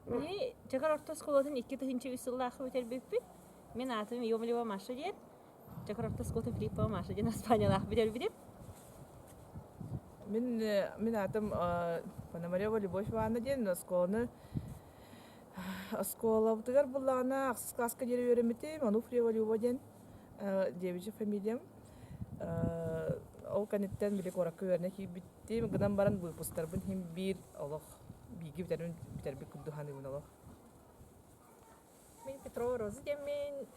Биһи Чакыр орто оскуолатын 2003 сыллаахха бүтэрбиппит. Мин аатым Иомлева Маша диэн. Чакыр орто оскуолатын Филиппова Маша диэн аспаанньалаах бүтэрбитим. Мин мин аатым Пономарева Любовь Ивановна диэн оскуоланы оскуолабытыгар буллаҕына ахсыс кылааска диэри үөрэммитим. Онуфриева Люба диэн девичья фамилиям. Ол кэнниттэн били куоракка үөрэнэ киирбиттим. Гынан баран выпустарбын иһин биир олох бииргэ бүтэрбин бүтэрбит курдук саныыбын олох. Мин Петрова Роза диэммин,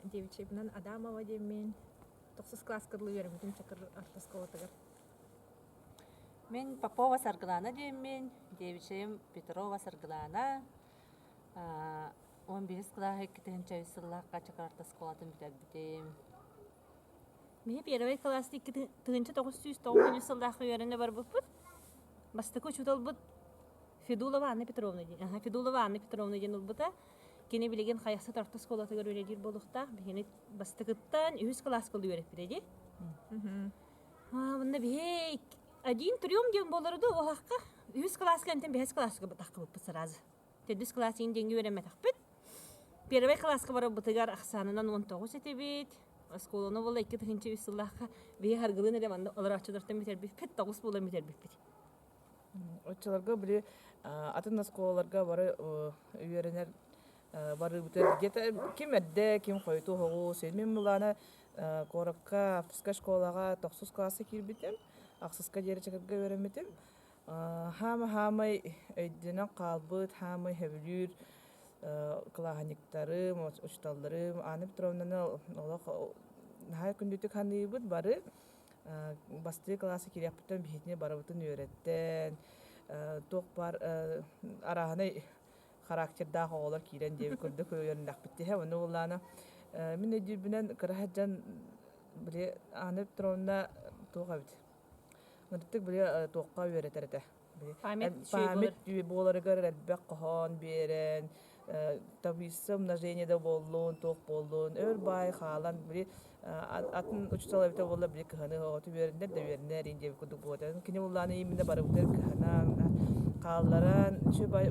девичьябынан Адамова диэммин, тохсус кылааска дылы үөрэммитим Чакыр орто оскуолатыгар. Мин Попова Саргылана диэммин, девичьям Петрова Саргылана, 11 кылааһы 2 сыллаахха Чакыр орто оскуолатын бүтэрбитим. Биһи первый кылааска 1909 сыллаахха үөрэнэ барбыппыт. Бастакы учууталбыт Федулова Анна Петровна диэн. Федулова Анна Петровна диэн ылбыта. Кини билигин Хайахсыт орто оскуолатыгар үлэлиир буолуохтаах. Биһини бастакыттан үһүс кылааска үөрэппитэ дии. Манна биһи один трюм диэн буолара дуу уһахха. Үһүс кылааска антен бэһис кылааска таххыбыппыт сразу. Төрдүс кылаас иин диэҥҥэ үөрэммэтэхпит. Первый кылааска барарбытыгар ахсаанынан 19 этибит. Оскуоланы буола 2003 сыллаахха биһи харгылыын эрэ манна олорооччулартан бүтэрбиппит, тоҕус буолан бүтэрбиппит. Оччолорго били атын оскуолаларга бары үөрэнэр барыыбытыгар где-то ким эрдэ, ким хойутуу оһоҕу мин былаана куоракка авторскай школаҕа тохсус кылааска киирбитим, ахсыска диэри Чакырга үөрэммитим. Хаама-хаамай өйдөнөн хаалбыт, хаамай сөбүлүүр кылааһынньыктарым, учууталларым Анна Петровнаны олох наһаа күндүтүк саныыбыт бары. Бастакы кылааска киириэхпиттэн биһигини барыбытын үөрэттэн, туох баар арааһынай характердаах оҕолор киирэн диэбит курдук үөрэннэхпит тиһэ. Ону буоллаана мин өйдүүрбүнэн кыра сылдьан били Анна Петровна туох эбит Ытык били туохха үөрэтэр этэ. Память Память буоларыгар элбэх хоһоон биэрэн, таблица умножения да буоллун, туох буоллун, өр баай хаалан били атын учуутал эбитэ буолла били кыһаны оҕоту үөрэннэр да үөрэнэр иин диэбит курдук буолан кини буллааны именно барыбытыгар кыһанан хаалларан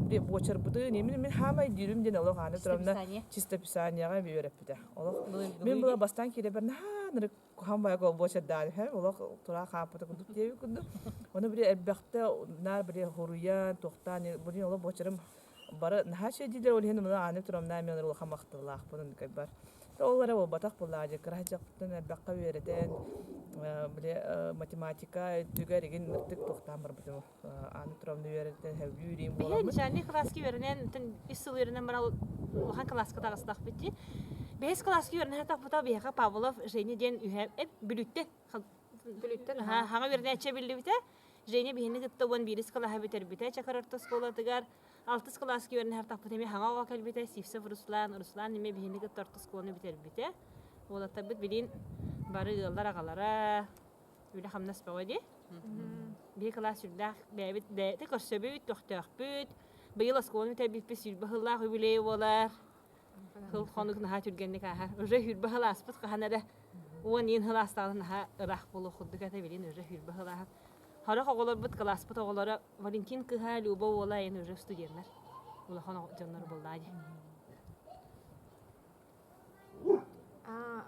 били буочарбытын именно мин хаамай диирим диэн олох Анна Петровна чистописанияҕа үөрэппитэ. Олох мин була бастаан киирэ наһаа нырык куһаҕан баайа буочардаан иһэр олох тура хааппыта курдук диэбит курдук ону били элбэхтэ наар били хоруйан туохтаан били олох буочарым бары наһаа үчүгэй ол иһин муну ааны турамнаан мен улахан махталлаахпын кайбар ол эрэ буолбатах буоллаа дьэ кыра дьахтан элбэххэ үөрэтэн били математика өттүгэр игин ытык туохтаан барбытым Ааны Петровна үөрэтэн сөбүлүүр Биһи начальный кылааска үөрэнэн, үс сыл үөрэнэн баран улахан кылааска таҕыстахпыт дии. Бэһис кылааска үөрэнэ сатахпыта биһиэхэ Павлов Женя диэн үһэ Бүлүүттэн Бүлүүттэн хаҥа үөрэнээччи биллибитэ. Женя биһини кытта уон биирис кылааһы бүтэрбитэ Чакыр орто оскуолатыгар. Алтыс кылааска үөрэнэ сатахпыт эмиэ хаҥа оҕо кэлбитэ Сивцев Руслан. Руслан эмиэ биһини кытта орто оскуоланы бүтэрбитэ. Уолаттарбыт билин бары ыаллар аҕалара, үлэ-хамнас бөҕө дии. Биһи кылаас сүрдээх бэйэбит бэйэтэ көрсөбүт, көхтөөхпүт. Быйыл оскуоланы бүтэрбиппит сүүрбэ сыллаах үбүлүөй буолар. Сыл хонук наһаа түргэнник ааһар. Уже сүүрбэ сыл ааспыт хаһан эрэ уон иин сыл аастаҕына наһаа ыраах буолуох курдук этэ билин уже сүүрбэ сыл ааһан. Сорох оҕолорбут кылааспыт оҕолоро Валентин кыһа, Люба уола эн уже студеннар. Улахан дьоннор буоллаа дии.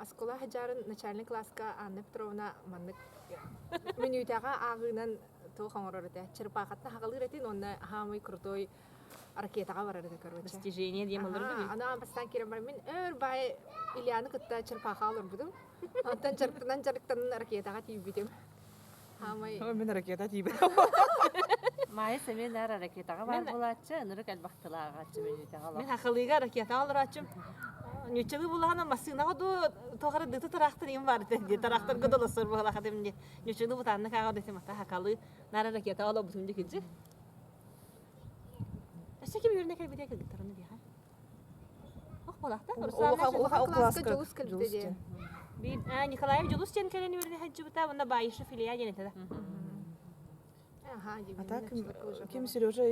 Оскуола сыдьаарын начальнай кылааска Анна Петровна маннык мүнүүтэҕэ ааҕыынан туох оҥорор этэ черепахаттан хаҕалыыр этин уонна хаамый крутой ракетаҕа барар этэ короче Достижение диэн болар аны аан бастаан киирэн баран мин өр баай Ильяны кытта черепахаҕа олорбутум онтон дьарыктанан дьарыктанан ракетаҕа тиийбитим хаамай Мин ракета тиийбит Маайа Семен ракетаҕа баар буолааччы, ынырык элбэх тылааҕааччы мүнүүтэҕэ Мин хахалыыга ракетаҕа олорооччум. Ньуччалыы булаһана массыынаҕа дуу туох эрэ дыты тыраахтар им бар дии тыраахтарга долосор буолахатым дии ньуччалыы бутаанна кааҕа дэтим ата хакалыы нара ракетаҕа олорбутум дии кырдьык Өссө ким үөрэнэ кэлбитэ кыргыттарыны диэхэ Ох буолаахта Улахан кылааска Дьулус кэлбитэ диэн Биир Николаев Дьулус диэн кэлэн үөрэнэ сылдьыбыта уонна Баишев Илья диэн этэ да А так ким Сережа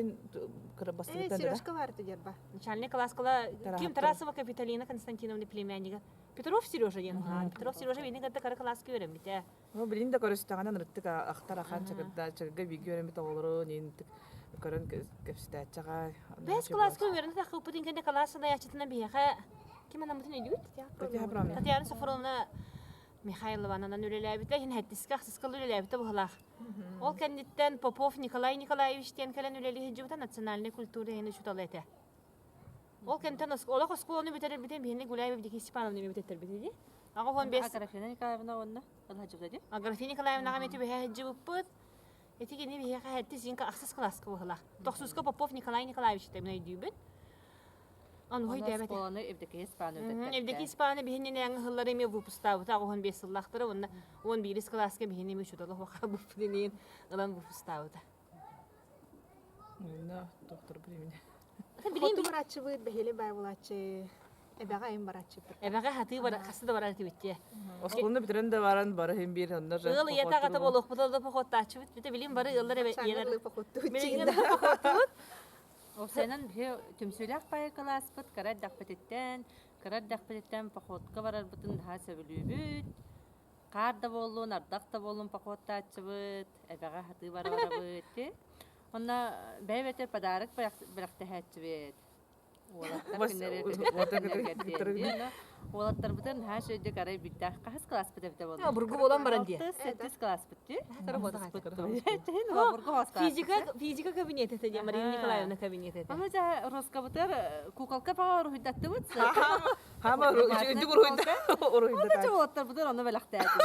бастыгыттан да? Сережка бар дерба. Начальный класскала ким Тарасова Капиталина Константиновна племяннига. Петров Сережа диэн. Петров Сережа бини кытта кыра класска үөрэммитэ. Ну, билин да көрүстэҕинэ ырыттык ахтар ахан чакырда чакырга бииргэ үөрэммит оҕолору нин. Көрөн кэпсэтээччэҕэ. Бэс кылааска үөрэнэ таххыппытын кэннэ кылаас салайааччытынан биһиэхэ ким анаммытын өйдүүгүт? Татьяна Софроновна Михайловананан үлэлээбитэ, иһин хэттискэ ахсыска үлэлээбитэ быһылаах. Ол кэнниттэн Попов Николай Николаевич диэн кэлэн үлэлии сылдьыбыта национальнай культура иһин учуутала этэ. Ол кэнниттэн олох оскуоланы бүтэрэрбитин биһини Гуляева Евдокия Степановна бүтэрбит дии. 85 Аграфена Николаевна уонна Ылһадьыбыта дии. Аграфена Николаевнаҕа эмиэ түбэһэ сылдьыбыппыт. Ити кини биһиэхэ сэттис иҥка ахсыс кылааска быһылаах. Тохсуска Попов Николай Николаевич этэ өйдүүбүн. Ону өйдөөбөт. Оскуоланы Евдокия Степановна Евдокия Степановна биһиннинээҥи сыллары эмиэ выпустаабыта 15 сыллаахтара уонна 11 кылааска биһини эмиэ учуутала хабыппытын ылан выпустаабыта. Онно доктор билимин. Хоту барааччыбыт, бэһиэлэй баай буолааччы, эбэҕэ айым барааччыбыт. Эбэҕэ хатыы бар, хаста да барар этибит Оскуоланы бүтэрэн да баран бары иһин биир онно же Ыал ийэтэ аҕата буолуохпут да похуоттааччыбыт. Бите билим бары ыаллар эбэ ийэлэр. Билигин похуоттуут. Осенан биһи түмсүүлээх баайы кылааспыт кыра эрдэхпититтэн, кыра эрдэхпититтэн походка барарбытын наһаа сөбүлүүбүт. Хаар да буоллун, ардах да буоллун походтааччыбыт, эбэҕэ хатыы барабыт. Онно бэйэ-бэйэтэ подарок бэлэхтэһээччибит. Уолаттар күннэри Уолаттарбытын наһаа үчүгэйдик арай биирдээх хаһыс кылааспыт эбитэ буолла? Бургу буолан баран дии. Сэттис кылааспыт дии. Физика физика кабинет этэ дии Марина Николаевна кабинет этэ. Ама дьэ Роскабытыгар куколка баҕа уруһуйдаттыбыт. Хама үчүгэйдик уруһуйда. Уолаттарбытыгар ону бэлэхтээтим.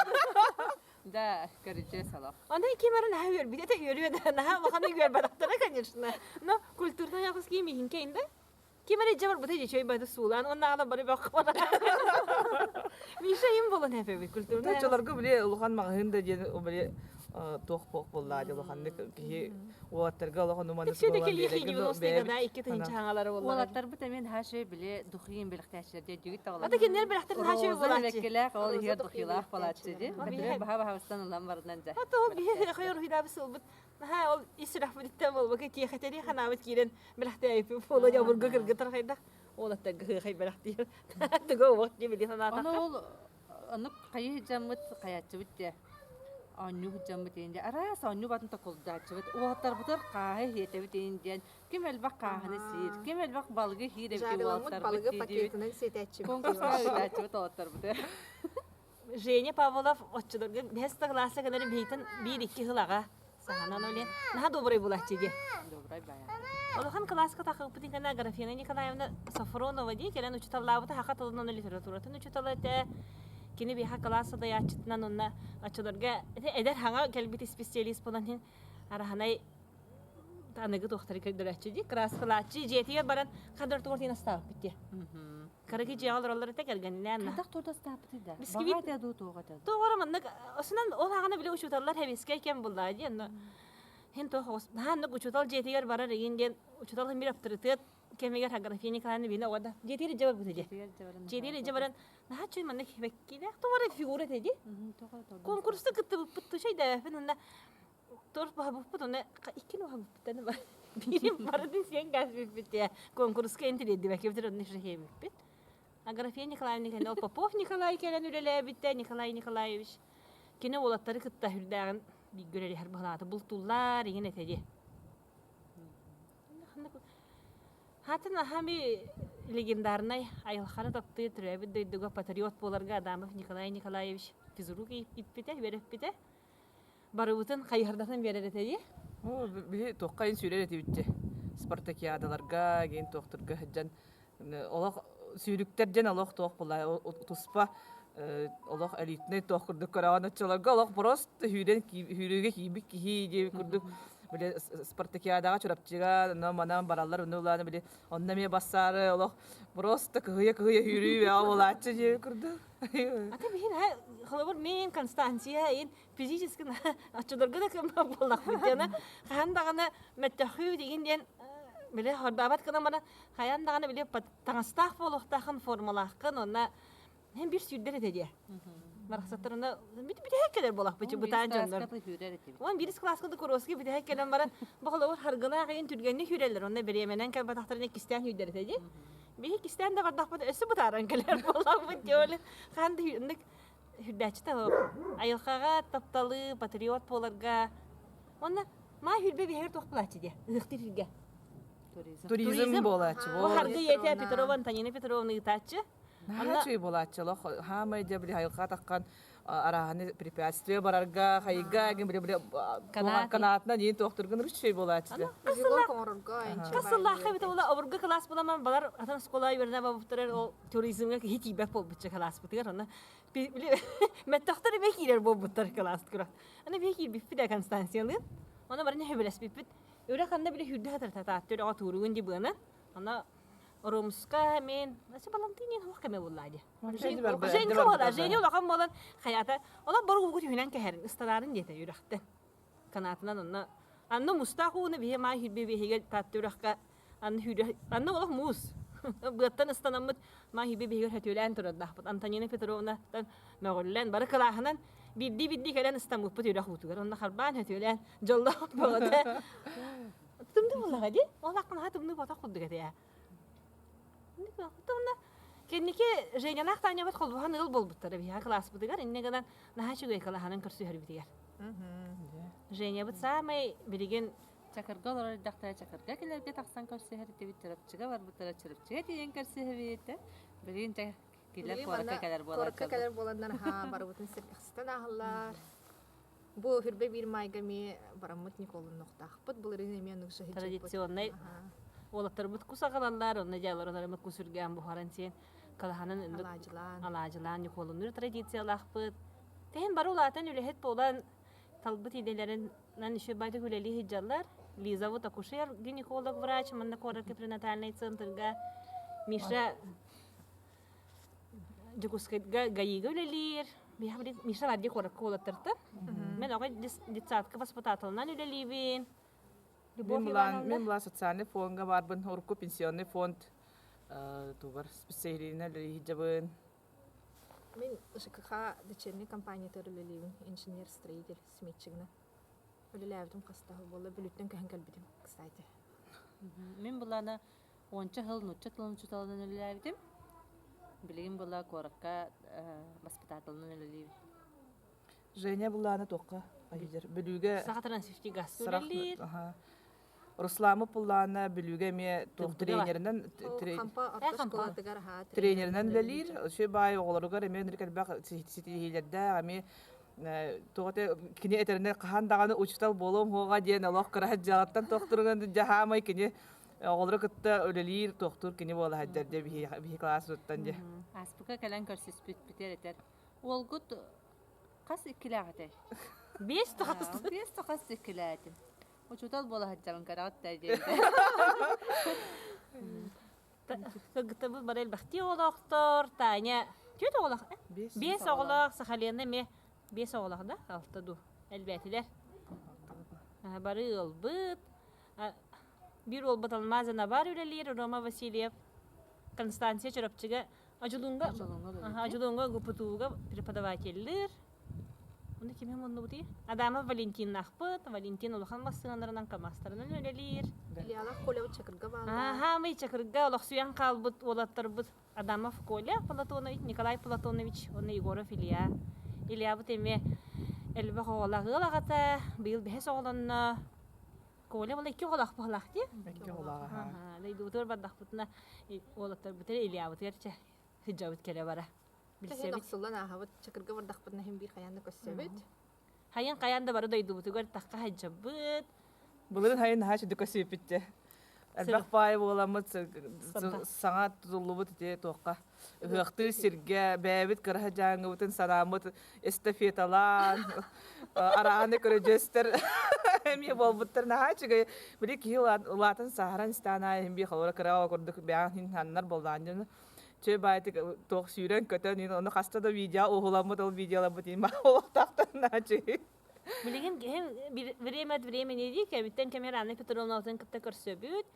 Да, короче, салах. Аны ким эрэ наһаа үөрбүт этэ, үөрүө да, наһаа улаханнык үөрбэтэхтэрэ, конечно. Но культурный якус ким иһинкейин да? Ким эрэ дьэ барбыта дьэ бады суулаан, оннааҕына бары бөх Миша им болон эпэбит культурный. Оччолорго били улахан маҕаһыын да диэн били туох буох буоллаа дьэ улаханнык киһи уолаттарга олох уманы Все таки лихие 90-е года икки тыһынча хаҥалары боллар. Уолаттарбыт эмиэ наһаа үчүгэй били духиин бэлэхтээччилэр диэн дьүгүт таҕалар. Ата кинилэр бэлэхтэр наһаа үчүгэй буолааччы. Бэккэлээх ол иһигэр духилаах буолааччы дии. Бэтэрэ баһа баһабыстан ылан барынан дьэ. Ата ол биһи хайор уһуйдаабы сылбыт наһаа ол ис сүрэхпититтэн буолбакка тиэхэтэрии ханаабыт киирэн бэлэхтээбиппит буола дьэ обургу кыргыттар хайдах уолаттарга хыахай бэлэхтиир. Тугу уох дии били санаатахха. Ону ол Оннук хайыы сылдьаммыт хайааччыбыт дьэ оонньуу сылдьаммыт иһин дьэ араас оонньуу батын токулдааччыбыт уолаттарбытыгар хааһы иһиэтэбит иһин диэн ким элбэх хааһыны сиир ким элбэх балыгы иһиир эбит Жариламмыт уолаттарбыт балыгы дии диибит пакетынан сиэтээччибит конкурска ыытааччыбыт уолаттарбытыгар Женя Павлов оччолорго бэһис да кылааска гынары биһийтэн биир-икки сыл аҕа саһанан олен наһаа добрый булааччы дии. Добрай бая. Улахан кылааска тахыппытын кэннэ Аграфена Николаевна Софронова дии кэлэн учууталлаабыта саха тылын уонна литературатын учуутала этэ. Кини биһиэхэ кылаас салайааччытынан уонна оччолорго эдэр хаҥа кэлбит исписэлиис буолан иһин араһанай аныгы туохтары көрдөрөөччү дии кырааскалааччы дьиэтигэр баран хадыр тугар тиин астаабыппыт дии. Кыракый дьиэҕэ олороллор этэ кэргэнинээн. Хайдах туордастааппытый да? Бисквит. Баҕа этэ дуу, туох этэ? Туох маннык осунан ол аҕана били учууталлар хэбискэй кэм буллаа диэн но хин туох оҕус наһааннык учуутал дьиэтигэр барар игин диэн учуутал хин бир аптарытыат кэмигэр Аграфия Николаевна бина оҕо дьиэтигэр илдьэ барбыта дии. Дьиэтигэр илдьэ баран наһаа чуй маннык хибэккилээх туох эрэ фигура этэ дии. Конкурска кыттыбыппыт тушай дэбэппин уонна торт баһабыппыт уонна иккини баһабыппыт бар биирин барытын сиэн кээспиппит ээ конкурска интириэддибэккэ онно шэһиэбиппит Аграфия Николаевна кэннэ ол Попов Николай кэлэн үлэлээбитэ Николай Николаевич кини уолаттары кытта үрдээҕин бииргэ үлэлэһэр быһалаата бултууллар иҥин этэ дии Хатын ахами легендарнай айылханы таптыыр төрөөбүт дойдуга патриот буоларга Адамов Николай Николаевич физрук иппитэ, үөрэппитэ. Барыбытын хайыһардатан биэрэр этэ дии. Оо, биһи туохха иһин сүүрэр этибит дии. Спартакиадаларга, гин туохтарга сылдьан олох сүүрүктэр диэн олох туох буолла туспа олох элитнэй туох курдук көрөҕүн оччолорго олох просто сүүрэн сүүрүүгэ киирбит киһи диэбит курдук били спартакиадаҕа Чурапчыга онно манан бараллар онно улаана били онно эмиэ бассаары олох просто кыһыйа-кыһыйа сүүрүү бөҕө буолааччы диэбит курдук Ата биһин холобур мин Констанция ин физически оччолорго да кымма буоллахпыт диэн хаһан даҕаны мөттөхүү дигин диэн били хордаабат гынан баран хайан даҕаны били таҥастаах буолуохтаахын формалааххын уонна эн биир сүүрдэр этэ диэ барахсаттар онно бүтэһик кэлэр буолахпыт бытаан дьоннор уон биирис кылааска да куруоски бүтэһик кэлэн баран бу холобур харгылаах ыйын түргэнник сүүрэллэр онно бириэмэнэн кэлбатахтарына иккистээн сүүрдэр этэ дии биһи иккистээн да бардахпыт өссө бытааран кэлэр буоллахпыт дии хаан да Үрдээччи да айылҕаҕа тапталы, патриот буоларга. Уонна Ма хүрбе биһэр туох булааччы диэ. Ыһыктыр иргэ. Туризм. Туризм буолааччы. Бу харгы ийэтэ Петрова Антонина Петровна ыытааччы. Наһаа үчүгэй буолааччы олох хаамай дьэ били айылҕа таххан арааһаны препятствие барарга хайга гин били били канаатынан иин туохтургун үчүгэй буолааччы. Хас сыллаахха бит ола обурга класс буламан балар атын оскуола үөрэнэ бабыптар ол туризмга киһи тиийбэт буолбутча класспытыгар онно били мөттөхтөр эмэ киирэр буолбуттар класс кура. Аны бии киирбиппит да Констанциялыын. Оны барыны хөбөлөспүппүт. Үрэ ханна били хүрдэ хатар татааттыр оҕо тууругун ди быаны. Аны Ромска мен Асы Балантинин хуох кеме булла ди. Женька буола, Женя улахан буолан хаята. Ола бару угу түһүнэн кэһэрин, ысталаарын диэтэ үрэхтэн. Канаатынан онно анны мустаах ууну биһи маа хүрбе биһиге таатты үрэххэ анны хүрэ анны олох муус. Быаттан ыстанаммыт маа хүрбе биһигер хөтүөлээн турардаахпыт. Антонина Петровнаттан мөҕүллэн бары кылааһынан бирдии-бирдии кэлэн ыстаммыппыт үрэх уутугар. Онно харбаан хөтүөлээн дьоллоох бөҕөтө. Тымныы буоллаҕа дии. Ол аккынаһа тымныы ботох курдук этэ. Тымна кэнники Женялаах Танябыт холбоһон ыал буолбуттара биһиэхэ кылааспытыгар иннэ гынан наһаа үчүгэй кылааһынан көрсүһэрбитигэр. Женябыт саамай билигин Чакырга олорор эрдэхтэрэ Чакырга кэлэргэ тахсан көрсүһэр этибит, Чурапчыга барбыттара Чурапчыга тиийэн көрсүһэбит. Билигин дьэ килэр куоракка кэлэр буолар. Куоракка кэлэр буоланнар аһаа барыбытын сэргэхситэн ааһаллар. Бу хүрбэ биир майга эмиэ бараммыт Николуннуохтаахпыт. Былырыын эмиэ оннук Традиционнай уолаттарбыт кус аҕалаллар, онно дьааларынарымы кус үргээн буһаран сиэн калаһанан алаадьылаан алаадьылаан Николуннуур традициялаахпыт. Тэһин бары улаатан үлэһит буолан талбыт идэлэринэн еще байтык үлэлии сылдьаллар. Лиза вот акушер, гинеколог врач, манна куоракка пренатальный центрга. Миша Дьокуускайга ГАИга үлэлиир. Миша Варди куоракка уолаттарта. Мен оҕо детсадка воспитателынан үлэлиибин. Любовь Ивановна. Мен була социальный фондга барбын, урукку пенсионный фонд тугар специалиһинэн үлэлиһиджабын. Мин ЖКХ дочерней компаниятыгар үлэлиибин, инженер-строитель, сметчигинэн. Үлэлээбитим хастаһы буолла, Бүлүүттэн көһөн кэлбитим, кстати. Мин булана уонча сыл нуучча тылын учууталынан үлэлээбитим. Билигин була куоракка воспитателынан үлэлиибин. Женя булааны туохха айдыр? Бүлүүгэ Саха трансферти газ үлэлиир. Руслама Пуллаана Бүлүүгэ эмиэ туох тренеринэн тренеринэн үлэлиир. Үчүгэй баай оҕолоругар эмиэ ынырык элбэх ситиһиилэрдээх эмиэ туох этэ кини этэринэн хаһан даҕаны учуутал буолуом суоҕа диэн олох кыра дьаҕаттан туохтуруган дьаһаамай кини оҕолору кытта үлэлиир туохтуур кини буола сылдьар дьэ биһи класс-уттан дьэ. Ааспыкка кэлэн көрсүспүт бүтэр этэр. Уолгут хас иккилээх этэй? Биэс тахас. Биэс тахас иккилээтим. Учуутал буола сылдьабын көрөҕүт да диэбитэ. Кыргыттарбыт бары элбэхтии оҕолоохтор. Таня түөрт оҕолоох биэс оҕолоох Сахалина эмиэ биэс оҕолоох да алта дуу элбээтилэр. Бары ыалбыт. Биир уолбут Алмазана бар үлэлиир Рома Васильев. Констанция Чурапчыга Одьулуунга Одьулуунга ГПТУга преподавателлиир. Уну кими муннубутуй? Адамов Валентиннаахпыт. Валентин улахан массыыналарынан КАМАЗтарынан үлэлиир. Ильялаах Колябыт Чакырга бааллар. Аха, мы Чакырга олохсуйан хаалбыт уолаттарбыт Адамов Коля Платонович, Николай Платонович уонна Егоров Илья. Ильябыт эмиэ элбэх оҕолоох ыал аҕата, быйыл бэһис оҕолонно. Коля була икки оҕолоох буолаах дии. Икки оҕолоох аха. Дойдубутугар бардахпытына уолаттарбытыгар Ильябытыгар чэ сыдьабыт кэлэ бара. Билсэбит. Охсуллан ааһабыт, Чакырга бардахпытына иһин биир хайаан да көрсөбүт. Хайын хайаан да бары дойдубутугар тахха сылдьабыт. Былырын хайын наһаа сүдү көсүөппүт дьэ. Элбэх баай буоламмыт саҥа тутуллубут ити туохха ыһыахтыыр сиргэ бэйэбит кыраһа дьааҥыбытын санааммыт эстафеталаан арааны көрөдьөстөр эмиэ буолбуттар наһаа үчүгэй били киһи улаатан сааһыран истээн аайы иһин бии холобура кыра курдук бэйэҕин иһин ханнар буоллаан дьону чэй баайтык туох сүүрэн көтөн иһин ону хаста да видео уһуламмыт ол видеоламмыт иһин олохтоохтор наһаа үчүгэй Билигин киһим время от времени дии кэмиттэн кэмигэр Анна Петровнабытын кытта көрсөбүт.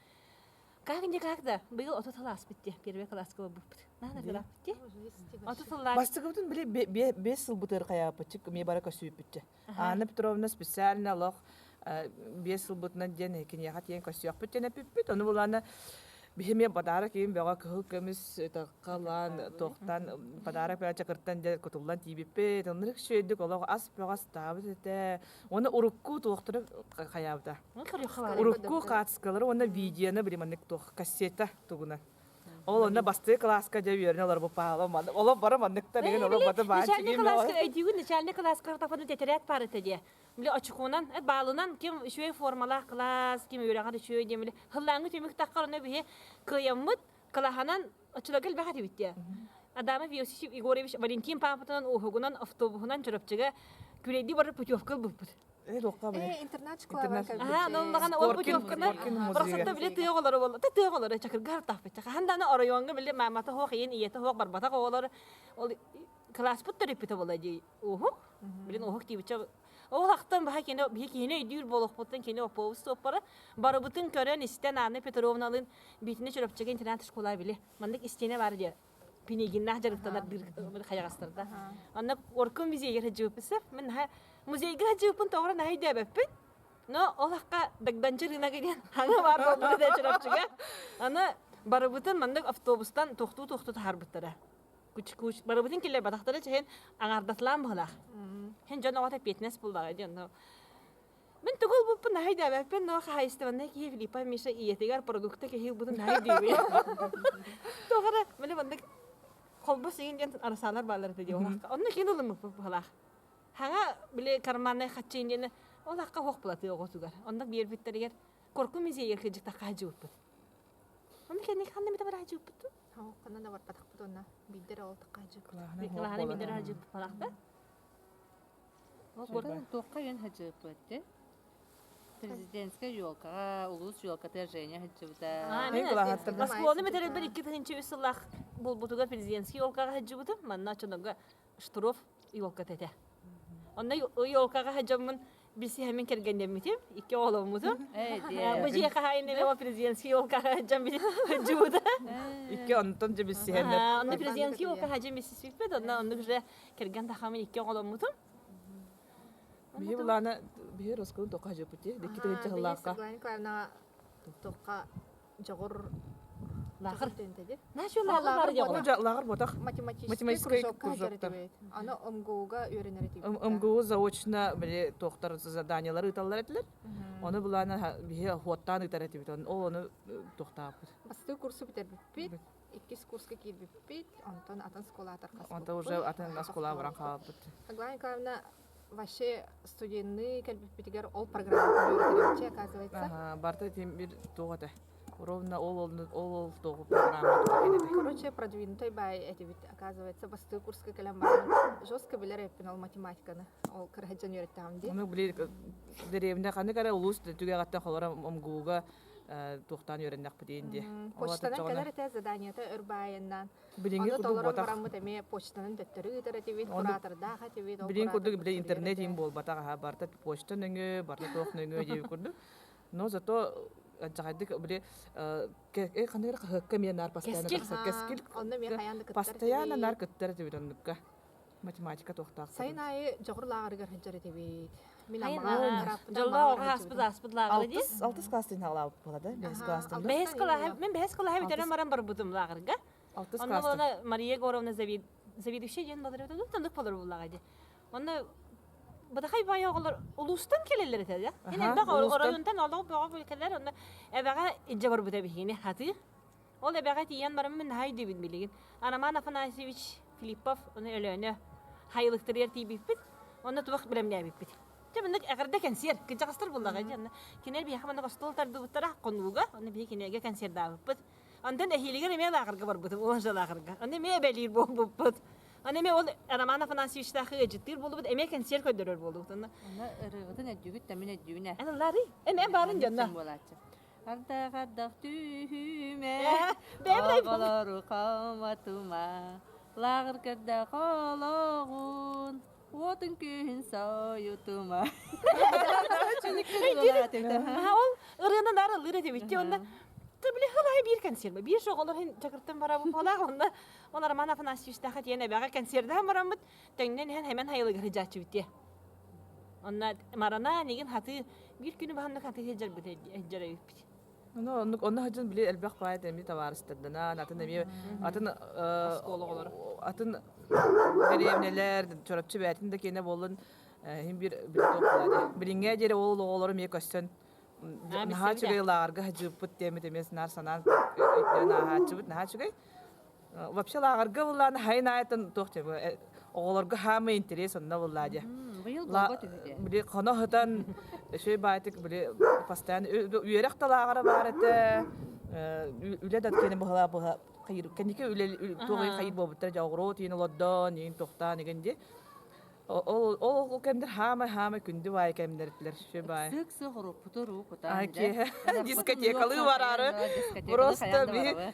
Как никак да быйыл 30 сыл ааспыт дии первый класска барбыппыт. Наһаа кылааппыт дии. 30 сыллаах. Бастакыбытын били бес сыл бытыр хайааппытчык эмиэ бара көсүүппүтчэ. Анна Петровна специально олох биэс сылбытынан диэн киниэхэ тиийэн көрсүөхпүт диэн эппиппит. Ону булаана Биһи эмиэ подарок иин бөҕө кыһыл көмүс ытаххалаан туохтан подарок бөҕө чакыртан дьэ кутуллан тиийбиппит. Оннук үчүгэйдик олох ас бөҕө астаабыт этэ. Уонна урукку туохтары хайаабыта. Урукку хаацкалары уонна видеоны били маннык туох кассета тугунан. Ол онно бастыы кылааска дьэ үөрэнэ олорбут паала олох бары манныктар деген олох баты Начальник кылааска өйдүүгүн начальник кылааска тафаны тетэрээт баар этэ диэ. Били очукунан, баалынан ким үчүгэй формалаах кылаас, ким үөрэҕэр үчүгэй диэн били хыллааҥҥы түмүк таххар онно биһи кыайаммыт кылаһанан оччолорго элбэх этибит диэ. Адамов Иосиф Егорович Валентин паапатынан уоһугунан автобуһунан Чурапчыга күрэйдии барар путевка ылбыппыт. Э, туохха били? Э, интернат школаҕа Аха, онон ол путевканы барахсатта били тыа оҕолоро буолла. Тыа оҕолоро чакырга артаахпыт. Хаһан даҕаны оройуоҥҥа били маамата суох, ийэн ийэтэ суох барбатах оҕолор ол кылааспыт төрөппүтэ буолла дии. Уһук. Билин уһук диибиччэ ол ахтан баһа кини биһи киһини өйдүүр буолуохпуттан кини оппуобус суоппара барыбытын көрөн истэн Анна Петровналыын биитини Чурапчыга интернат школа били маннык истиэнэ баар диye Пинигиннаах дьарыктанар хайаҕастарда. Онно Оркун музейга сылдьыбыппын Мин наһаа музейга сылдьыбыппын тоҕо наһаа өйдөөбөппүн. Но ол акка Дагданчы рыногы диэн хаҥа баар буолбут этэ Чурапчыга. Аны барыбытын маннык автобустан тохтуу-тохтуу таһаарбыттара. Куч-куч барыбытын киллэрбатахтара чэһин аҥаардатлаан быһылаах. Һин дьон оҕото эппиэтинэс буллаҕа диэн. Мин тугу ылбыппын наһаа өйдөөбөппүн, но хаһаайыстыбаннай киһи Филиппа Миша ийэтигэр продукта киһи ылбытын наһаа өйдүүбүн. Тоҕо эрэ били маннык холбос игин диэн арасаалар бааллар этэ дии олахха. Онно киин ылыммыппыт быһалаах. Хаҥа били карманнай хаччыын диэни ол акка хуох булатыы оҕотугар. Онно биэрбиттэригэр Корку музейга кыдьыктахха сылдьыбыппыт. Онно кэнники ханна эмитэ бара сылдьыбыппыт дуу? Ханна да барбатахпыт уонна биирдэ эрэ ол тахха сылдьыбыт. Кылаана биирдэ эрэ сылдьыбыт балахта. Туохха үөн сылдьыбыппыт ти? Президентскэй елкаҕа, улуус елкатыгар Женя сылдьыбыта. Оскуоланы бүтэрэрбэр 2003 сыллаах буолбутугар президентский елкаҕа сылдьыбытым. Манна оччолорго Штуров елката этэ. Онно елкаҕа сылдьаммын билсиһэммин кэргэннэммитим, икки оҕоломмутум. Бу дьиэ хаһаайын президентский елкаҕа сылдьан сылдьыбыта. Икки онтон дьэ билсиһэннэр. Онно президентский елкаҕа сылдьан билсиспиппит, онно оннук уже кэргэн тахамын икки оҕоломмутум. Биһи булаана биһи Роскону тоққа хажыппыт дии, дикки тыһынча сыллаахха. Светлана Николаевна тоққа дьоҕур Лааҕыр. Лааҕыр Наша лааҕыр бар дьоҕур. Лааҕыр ботах. Математический кружокка этибит. Аны МГУга үөрэнэр этибит. МГУ заочно били туохтар заданиялар ыыталлар этилэр. Ону булаана биһи хуоттаан ыытар этибит. Ол ону туохтааппыт. Бастакы курсу бүтэрбиппит. Иккис курска киирбиппит, онтон атын школаҕа тарҕаспыппыт. Онтон уже атын оскуолаҕа баран хаалбыт. Светлана Николаевна вообще студенныы кэлбиппитигэр ол программатын үөрэтэриччи, оказывается. Ага, барыта тим бир туох этэ. Ровно ол ол ол ол программа туох этэ. Короче, продвинутай бай этибит, оказывается, бастыы курска кэлэн баран жестко билэр эппин ол математиканы. Ол кыраһыдьан үөрэттэҕим дии. Ону били деревня ханнык эрэ улуус түгэҕиттэн холоро МГУга туохтаан үөрэннэхпитин дии. Почтанан кэлэр этэ заданиета өр баайыннан. Билиҥҥи Ону курдук толорон буотах. бараммыт эмиэ почтанан төттөрү ыытар этибит, куратордаах этибит. Ол Билиҥ курдук били интернет им буолбатах аха барыта почта нөҥүө, барыта туох нөҥүө диэбит курдук. Но зато адьаҕайдык били ханнык эрэ хаһыакка эмиэ наар постоянно тахсар кэскил. Онно эмиэ хайаан да кыттар Постоянно наар кыттар этибит оннукка. Математика туохтаах. Сайын аайы дьоҕур лааҕырыгар сылдьар этибит. Мин аммаҕа Дьоллоох оҕо ааспыт ааспыт лааҕыра дии. Алтыс класс диэн хаалаабыт буола да? Бэһис класстан. Бэһис класс мен бэһис класс бүтэрэн баран барбытым лааҕырга. Алтыс Онно класстан. буолана Мария Егоровна заведующая диэн болар этэ. Тандык болар буллаҕа дии. Онно Бадахай баайа оҕолор улуустан кэлэллэр этэ да. Эн элбэх оройуонтан олоҕу бөҕө кэлэр онно эбэҕэ илдьэ барбыта биһигини хатыы. Ол эбэҕэ тиийэн бараммын наһаа өйдүүбүн билигин. Роман Афанасьевич Филиппов ону Өлөөнө хайылыктарыгар тиийбиппит. Онно туох бэлэмнээбиппит. Дьэ маннык эҕэрдэ кэнсиэр кырдьаҕастар буллаҕа дьэ онно кинилэр биһиэхэ маннык остуол тардыбыттара хонууга онно биһи кинилэргэ концердаабыппыт. Онтон эһиилигэр эмиэ лааҕырга барбытым улахан лааҕырга. Онно эмиэ эбэлиир буолбуппут. Аны эмиэ ол Роман Афанасьевичтаах ыалдьыттыыр буолубут, эмиэ кэнсиэр көрдөрөр буолубут. Онно Онно ырыаҕытын өйдүүгүт да мин өйдүүбүн ээ. Эн ыллаарый? Эн эн баарын дьонно. Буолааччы. Ардах-ардах түһүмэ, оҕолору хомотума, лааҕыр көрдөөх олоҕун, уотун күүһүн сойутума. Ол ырыаны наар ыллыыр этибит онно били хылай биир консерва биир оҕолор иһин чакыртан барабын буолаах онно ол Роман Афанасьевичтаах тиэн эбэҕэ консервдаһан бараммыт тэҥнэн иһэн хэмэн хайылыгар сыдьааччыбыт диэ Онно марана нигин хатыы биир күнү баһаннык хатыы сылдьарбыт сылдьар эбиппит. Ну, оннук онно сылдьан били элбэх баай эми табаарыстарданан, атын эмиэ атын Оскуола оҕолоро. Атын дэриэбинэлэр, Чурапчы бээтин да киэнэ буоллун, иһин биир били туох буолаа дии. Билиҥҥэ диэри ол оҕолору эмиэ көссөн наһаа үчүгэй лааҕырга сылдьыбыппыт диэммит эмиэ наар санаан өйдөөн ааһааччыбыт наһаа үчүгэй. Вообще лааҕырга буллаан хайын аайтан туох дии оҕолорго хаамай интерес онно буллаа дии. Быйыл буолбат үһү дии. Били хоно сытан үчүгэй баайтык били постоянно үөрэх да лааҕыра баар этэ үлэ да кини быһала быһа хайыр кэнники үлэ туох хайыр буолбуттар дьэ оҕуруот иин олордон иин тохтоон игин дии Ол ол кэмдэр хаамай хаамай күндү баай кэмнэрдилэр сү баай. Сык сык уруппуту руу кутаан Киэһэ дискотекалыы бараары просто биһи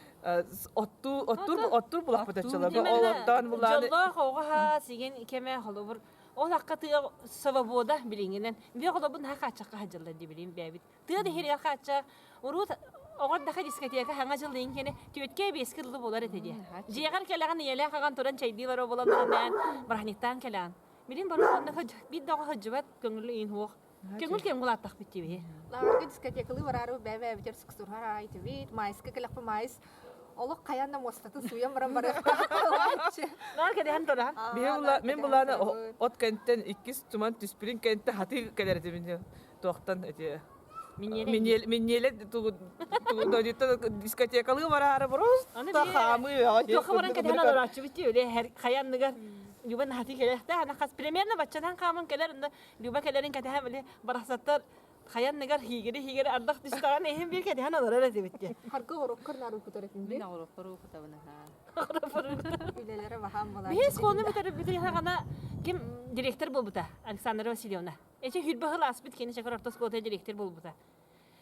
оттуу оттуур оттуур булахпыт оччолорго ол оттоон булааны Дьоллоох оҕо сигин кэмэ холобур ол акка тыа свобода билиҥинэн би холобун наһаа хааччахха сылдьаллар дии билим бэйэбит Тыа да иһиригэр хаачча урут оҕордоха дискотека хаҥа дьыллыын кини түөткэ биэскэ дылы буолар этэ диэ. Дьиэҕэр кэлэҕин ийэлээх аҕан туран чэйдии барар буолан баран бырахниктаан кэлэҕин. Билин бару онно биир да оҕо сылдьыбат көҥүл иин хуох. Көҥүл кэм улааттахпыт дии. Лааҕырга дискотекалыы бараары бэбэ-бэбитэр суксурхар аай тибит, майска кэлэхпи майс олох хайан да муостатын сууйан баран барыахтаах. Наар кэдэһэн туран. Мин булааны от кэнтэн иккис туман түспүрүн кэнтэ хатыы кэлэр этибин туохтан эти миниэлэ тугу дискотекалыы бараары просто хаамыы туохха баран кэтэһэн олорооччубут дии үлэ хайанныгар Люба наһатыы кэлэхтэ ана хас примерно баччанан хааман кэлэр онно Люба кэлэрин кэтэһэн били барахсаттар хайанныгар хиигири хиигири ардах түстэҕин иһин биир кэтэһэн олорор этибит диye. Харгы ороккор наар укутар этин Мин оҕуруппар уукутабын аhaa. Үлэлэрэ баһаам буолааччы. Биһи оскуоланы бүтэрбитин хаҕана ким директор буолбута Александра Васильевна. Эчи хүрбэ сыл ааспыт кини Чакыр орто оскуолата директор буолбута.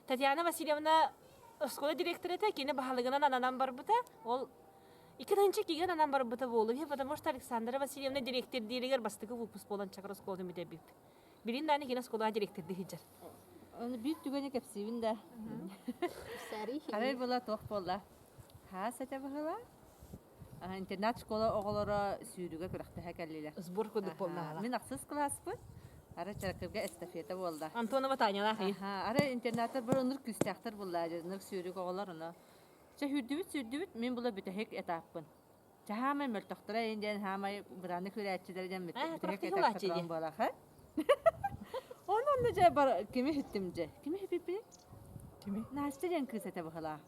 Татьяна Васильевна оскуола директора этэ, кини баһылыгынан ананан барбыта. Ол 2002 ананан барбыта буолуо, потому что Александра Васильевна директордииригэр бастакы выпуск буолан Чакыр оскуолатын бүтэрбит. Билин дааны кини оскуолаҕа директордии сылдьар. Оны биир түгэни кэпсиибин да. Арай була туох буолла? Хаас этэ быһыла. Интернат школа оҕолоро сүүрүүгэ күрэхтэһэ кэллилэр. Сбор курдук буолла. Мин ахсыс кылааспын. Ара Чаракырга эстафета буолла. Антонова Танялаах. Ара интернаттар бар оннук күүстээхтэр буолла. Оннук сүүрүк оҕолор оно. Чэ сүүрдүбүт сүүрдүбүт мин була бүтэһик этаппын. Чэ хаамай мөлтөхтөрө эйин диэн хаамай быраны күрээччилэр диэн бүтэһик этапка туран буолаха. Оны онно дьэ бар кими хүттүм дьэ. Кими хүппүппүн? Кими? Настя диэн кыыс этэ быһылаа.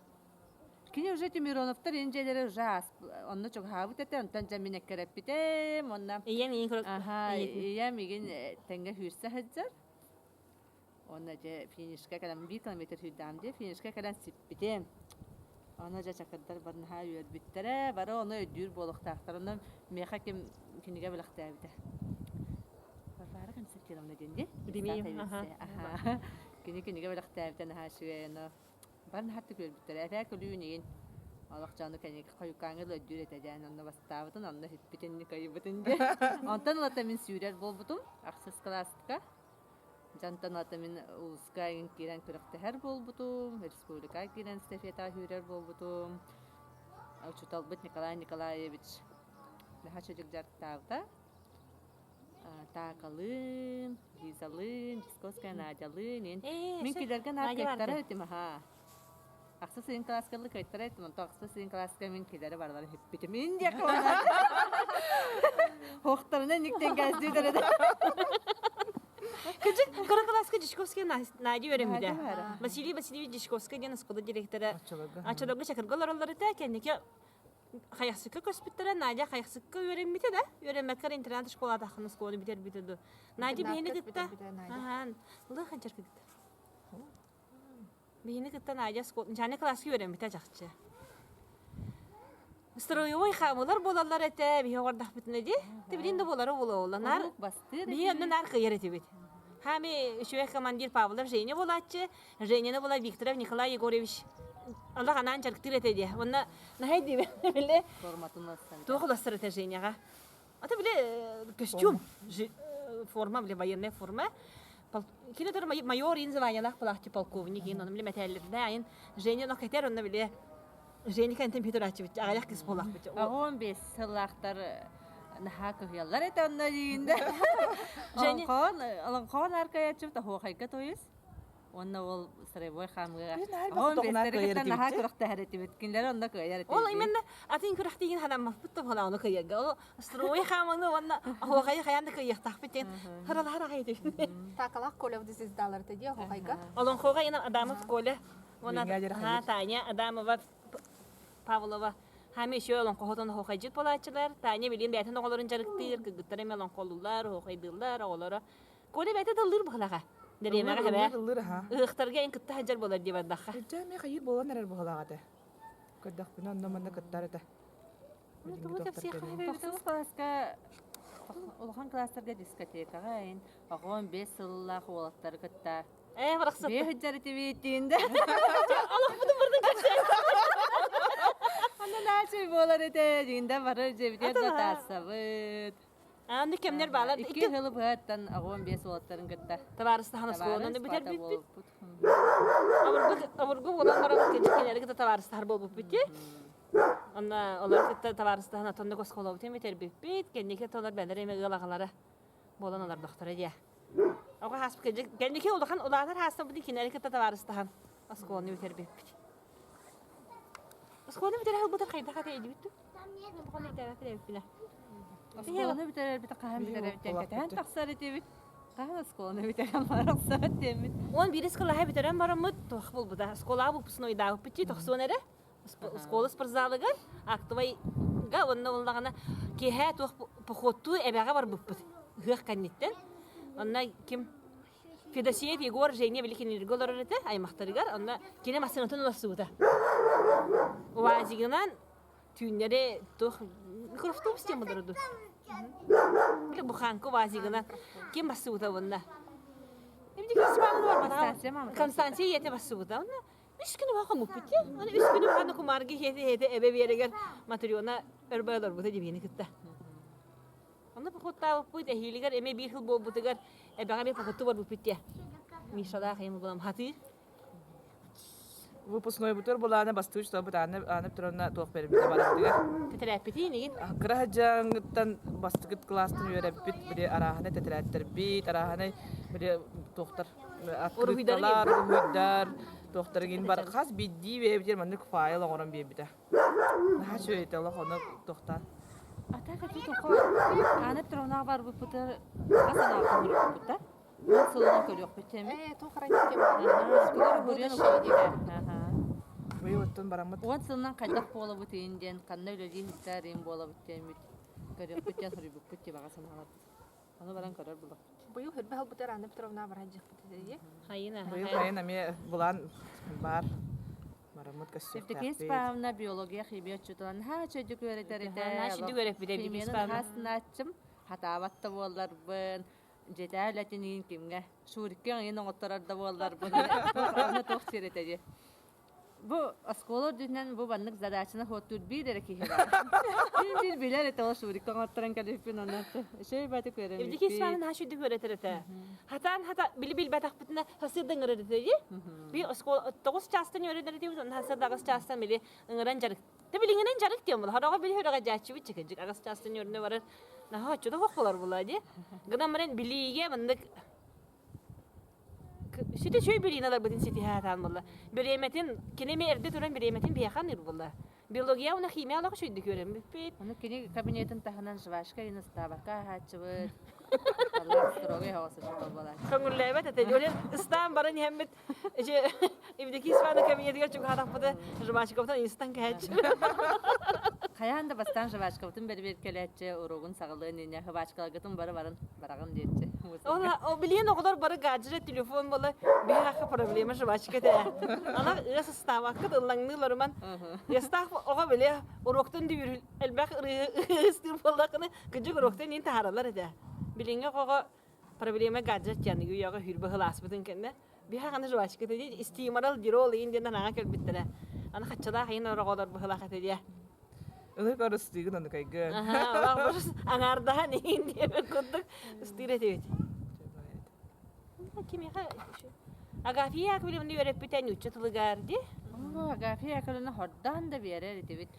Кини уже Мироновтар ин дьиэлэрэ уже онно чугаһаабыт этэ, онтон дьэ мин эккирэппитим, онно Ийэм ийин көрө Аха, ийэм игин тэҥҥэ сүүрсэ сылдьар. Онно дьэ финишка кэлэн биир километр сүүрдэҕим дии, финишка кэлэн сиппитим. Ону дьэ чакырдар бары наһаа үөрбүттэрэ, бары ону өйдүүр буолуохтаахтар. Онно миэхэ ким кинигэ бэлэхтээбитэ. Варвара Константиновна диэн дии. Билимиим, аха. Аха. Кини кинигэ бэлэхтээбитэ наһаа үчүгэй, ону Бары наһаа күлбүттэрэ. Эбээ күлүүн игин олох дьону кэнники хойукааҥҥа да өйдүүр этэ диэн онно бастаабытын, онно иһиппитин, кыайбытын диэн. Онтон ылата мин сүүрэр буолбутум ахсыс кылааска. Дьонтон ылата мин улууска игин киирэн күрэхтэһэр буолбутум, республикаҕа киирэн эстафетаҕа сүүрэр буолбутум. Учууталбыт Николай Николаевич наһаа чөдүк дьарыктаабыта. Таакалыын, Лизалыын, Дисковская Надялыын ин. Мин килэргэ наар кыайтара этим аха. Ахсыс ыйын кылааска кыайтара этим, онтон ахсыс ыйын кылааска мин килэри барыларын хиппитим. Ин диэки Хохтарына никтен кээсдиитэрэ Кыжык кыра кылааска Дьячковская Надя үөрэммитэ. Василий Васильевич Дьячковскай диэн оскуола директора Аччаларга Чакырга олороллор этэ. Кэнники Хайахсыкка көспүттэрэ, Надя Хайахсыкка үөрэммитэ да, үөрэммэккэ интернат школатаххын оскуоланы бүтэрбитэ дуу. Надя биһини кытта ахан лыах ханчар кытта. Биһини кытта Надя начальный класска үөрэммитэ чахчы. Строевой хаамылар буолаллар этэ, биһи оҕордахпытына дии. Тибилин да буолара буолуола. Нар биһи онно нар кыйар этибит. Хами үчүгэй командир Павлов Женя буолааччы, Женяны була Викторов Николай Егорович Аллах анаан дьарыктыыр этэ диэ. Уонна наһай диибэ биле Форматын уларсан. Туох уларсар этэ Женяҕа? Ата биле костюм, форма, биле военная форма. Кини төр майор ин званиялаах булаахчы полковник ин ону биле мэтээллэрдэ айын Женя но кетер онно биле Женя кэнтэн Петр ачыбыт аҕыйах кыс буолаахпыт. 15 сыллаахтар наһаа кыһыйаллар этэ онно диинде. Женя Олоҥхон олоҥхон аркаяччы тохуохайга тоюс. Уонна ол строевой хаамыыга Биир наһаа элбэх оҕом хотоҕунаах биэстэри кыайар кытта наһаа этибит. күрэхтэһэр этибит. Кинилэр онно кыайар Ол этибит. именно атын күрэхтиигин ханаммаппыт да буолаа ону кыайарга. Ол строевой хааманы уонна оһуохайы хайаан да кыайыахтаахпыт диэн харалаһар аҕай этибит. Таакалаах Коля звездалар этэ дии оһуохайга. Олоҥхоҕо ина Адамов Коля уонна Билиҥҥэ дьэр аһаа хайыр. Таня Адамова Павлова Хами еще олоҥхоһутун оһуохайдьыт буолааччылар. Таня билигин бэйэтин оҕолорун дьарыктыыр, кыргыттар эмиэ олоҥхолууллар, оһуохайдыыллар, оҕолоро. Коля бэйэтэ да ыллыыр быһылаҕа. Ыллыыр, Дэриэмэҕэ эбээ. ыллыыр, ыллыыр аһа. Ыһыахтарга эн кытта сылдьар буолар дии бардахха. Үрдэ эмиэ хайыыр буолан эрэр быһылаах этэ. Көрдөхпүнэ онно-манна кыттар этэ. Ну, Билиҥҥи тугу туохтар кэпсиэххэ кэлин. эбит Тохсус кылааска улахан кылаастарга дискотекаҕа эн оҕом 5 сыллаах уолаттары кытта Ээ, барахсатта. Бие сылдьар этибит да. Олохпутун бырдын кэпсээн. Онно наачый буолар этэ, дьиҥдэ бары дьиэбитигэр да Ата. таарсабыт. Аны кэмнэр баалар. Икки Икки сылы быһаттан оҕом биэс уолаттарын кытта табаарыстаһан оскуоланы табаарыс бүтэр бата бүппүт. буолбуппут. Обургу обургу буолан баран кинилэри кытта табаарыстаһар буолбуппут дии. Онно олор кытта табаарыстаһан отоннук оскуолабытын бүтэрбиппит. Кэнники толор бэлэр эми ыал аҕалара буолан олордохторо дии. Оҕо хааспыт кэнники улахан улаатар хаастабытын кинилэри кытта табаарыстаһан оскуоланы бүтэрбиппит. Оскуоланы бүтэрэ ылбытар хайдах ата өйдүүбүт дуу? Бу өйдөөбөппүнэ. Оскуоланы бүтэрэрбит хаһан Биһиги бүтэрэрбит кэтэһэн улааппыт. тахсар этибит. Хаһан оскуоланы бүтэрэн барахсабыт диэммит. Он биирис кылааһы бүтэрэн бараммыт туох буолбута. Оскуолаҕа выпускнойдаабыппыт дии тохсуон эрэ. Оскуола спортзалыгар актовайга уонна буоллаҕына киэһэ туох походтуу эбэҕэ барбыппыт. Ыһыах кэнниттэн. Онно ким Федосеев Егор Женя били кинилэргэ олорор этэ аймахтарыгар. Онно кини массыынатын уларсыбыта. УАЗигынан түүннэри туох микроавтобус диэн буолар дуу? Били буханка УАЗигынан ким бассыбыта уонна? Констанция ийэтэ бассыбыта. Онно үс күнү баха хомуппут дии. Аны үс күнү баха кумаарга иһэтэ эбэ биэригэр Матрена өрбөй олорбута дибиини кытта. Онно походтаабыппыт эһиилигэр эмиэ биир сыл буолбутугар эбэҕэ эмиэ походтуу барбыппыт диэ. Мишалаах ийэм булам хатыы. Выпускнойбутугар булаана бастыыр чуталбыт Анна Анна Петровна туох бэрбитэ барбытыгар. Тэтэрээппитин игин. Кыра садьаҥыттан бастакыт кылаастан үөрэппит били арааһынай тэтэрээттэрбит, арааһынай били туохтар открыткалар, уруһуйдар, туохтар игин бар хас биирдии бэйэбитигэр маннык файл оҥорон биэрбитэ. Наһаа үчүгэй этэ олох ону туохтаан. А так это тоқо Анна Петровнаҕа барбыппытар хас анаабытын көрүөхпүт да? Уон сылынан көрүөхпүт теми. Ээ, туох арай тема. Будущее диэн. Быйыл оттон бараммыт. Уон сылынан хайдах буолабыт иин диэн, ханна үлэлии сылдьар иин буолабыт диэммит көрүөхпүт диэн суруйбуппут дии баҕа санааларбыт. Ону баран көрөр булаппыт. Быйыл хөрбө халбытар Анна Петровна баран дьиэхпит этэ Хайына. Быйыл хайын эмиэ былаан баар. Бараммыт Евдокия көссүөхтээхпит. Спавна биология, химия учуутала наһаа үчүгэйдик үөрэтэр этэ. Наһаа үчүгэйдик үөрэппитэ Евдокия Химияны Спавна. наһаа астынааччым, хатаабат да буолларбын, дьиэтээ үлэтин иин кимҥэ, Шурикка иин оҥотторор да буолларбын, аны туох сир этэ дии. Бу оскуола үрдүнэн бу маннык задачаны хуоттуур биир эрэ киһи баар. Биир биир билэр этэ ол Шурикка оҥотторон кэлиппин онон үчүгэй баатык Евдокия үөрэммиппит. Спавна наһаа үчүгэйдик үөрэтэр этэ. Хатаан хата били билбэтэхпитинэ сарсыарда ыҥырар этэ дии. Би оскуола тоҕус чаастан үөрэнэр этибит, онно сарсыарда аҕыс чаастан били ыҥыран дьарык. Тэ билиҥинэн дьарык диэн буолар. Хороҕо били хөрөҕө дьааччыбыт чэкэдьик аҕыс чаастан үөрэнэ барар. Наһаа оччото хох болар була дии. Гынан баран билиигэ маннык Сүтэ үчүгэй билиини ыларбытын ситиһэ сатаан буолла. Бириэмэтин, кини эмиэ эрдэ туран бириэмэтин биһиэхэ аныыр буолла. Биология уонна химия олох үчүгэйдик үөрэммиппит. Ону кини кабинетын таһынан жвачка иһин ыстаабакка аһааччыбыт. Аллах строгай оҕо соччото буолааччы. Көҥүллээбэт этэ. Олен ыстаан баран иһэммит ичи Евдокия Ивановна кабинетигэр чугаһаатахпыты жвачкабытын ыйыстан кэһээччи. Хайаан да бастаан жвачкабытын бэрбиэркэлээччи, уруогун саҕалыан иннинэ жвачкаларгытын бары баран бараҕын диэччи. Ол билиэн оҕолор бары гаджет, телефон буола биһиэхэ проблема жвачка этэ. Ана ыас ыстаабаккыт ыллаҥныыларыман. Ыастаах оҕо биле уруоктан дүбүр элбэх ыстыыр буоллаххына кыдьык уруоктан иин таһаараллар этэ. Билиҥҥи оҕоҕо проблема гаджет диэн үйэҕэ хүрбэ сылааспытын кэннэ биһиэхэ аны жвачка этэ дии стиморал дирол иин диэн анаҕа кэлбиттэрэ. Аны хаччалаах иин оҕолор быһылаах этэ диэ. Ылык ыстыыгын ону кайгы. Аҥаардаһан иин диэбит курдук ыстыыр этибит. Кимиэхэ Агафья Яковлевна үөрэппитэ нуучча тылыгар дии. Агафья Яковлевна хордоон да биэрэр этибит.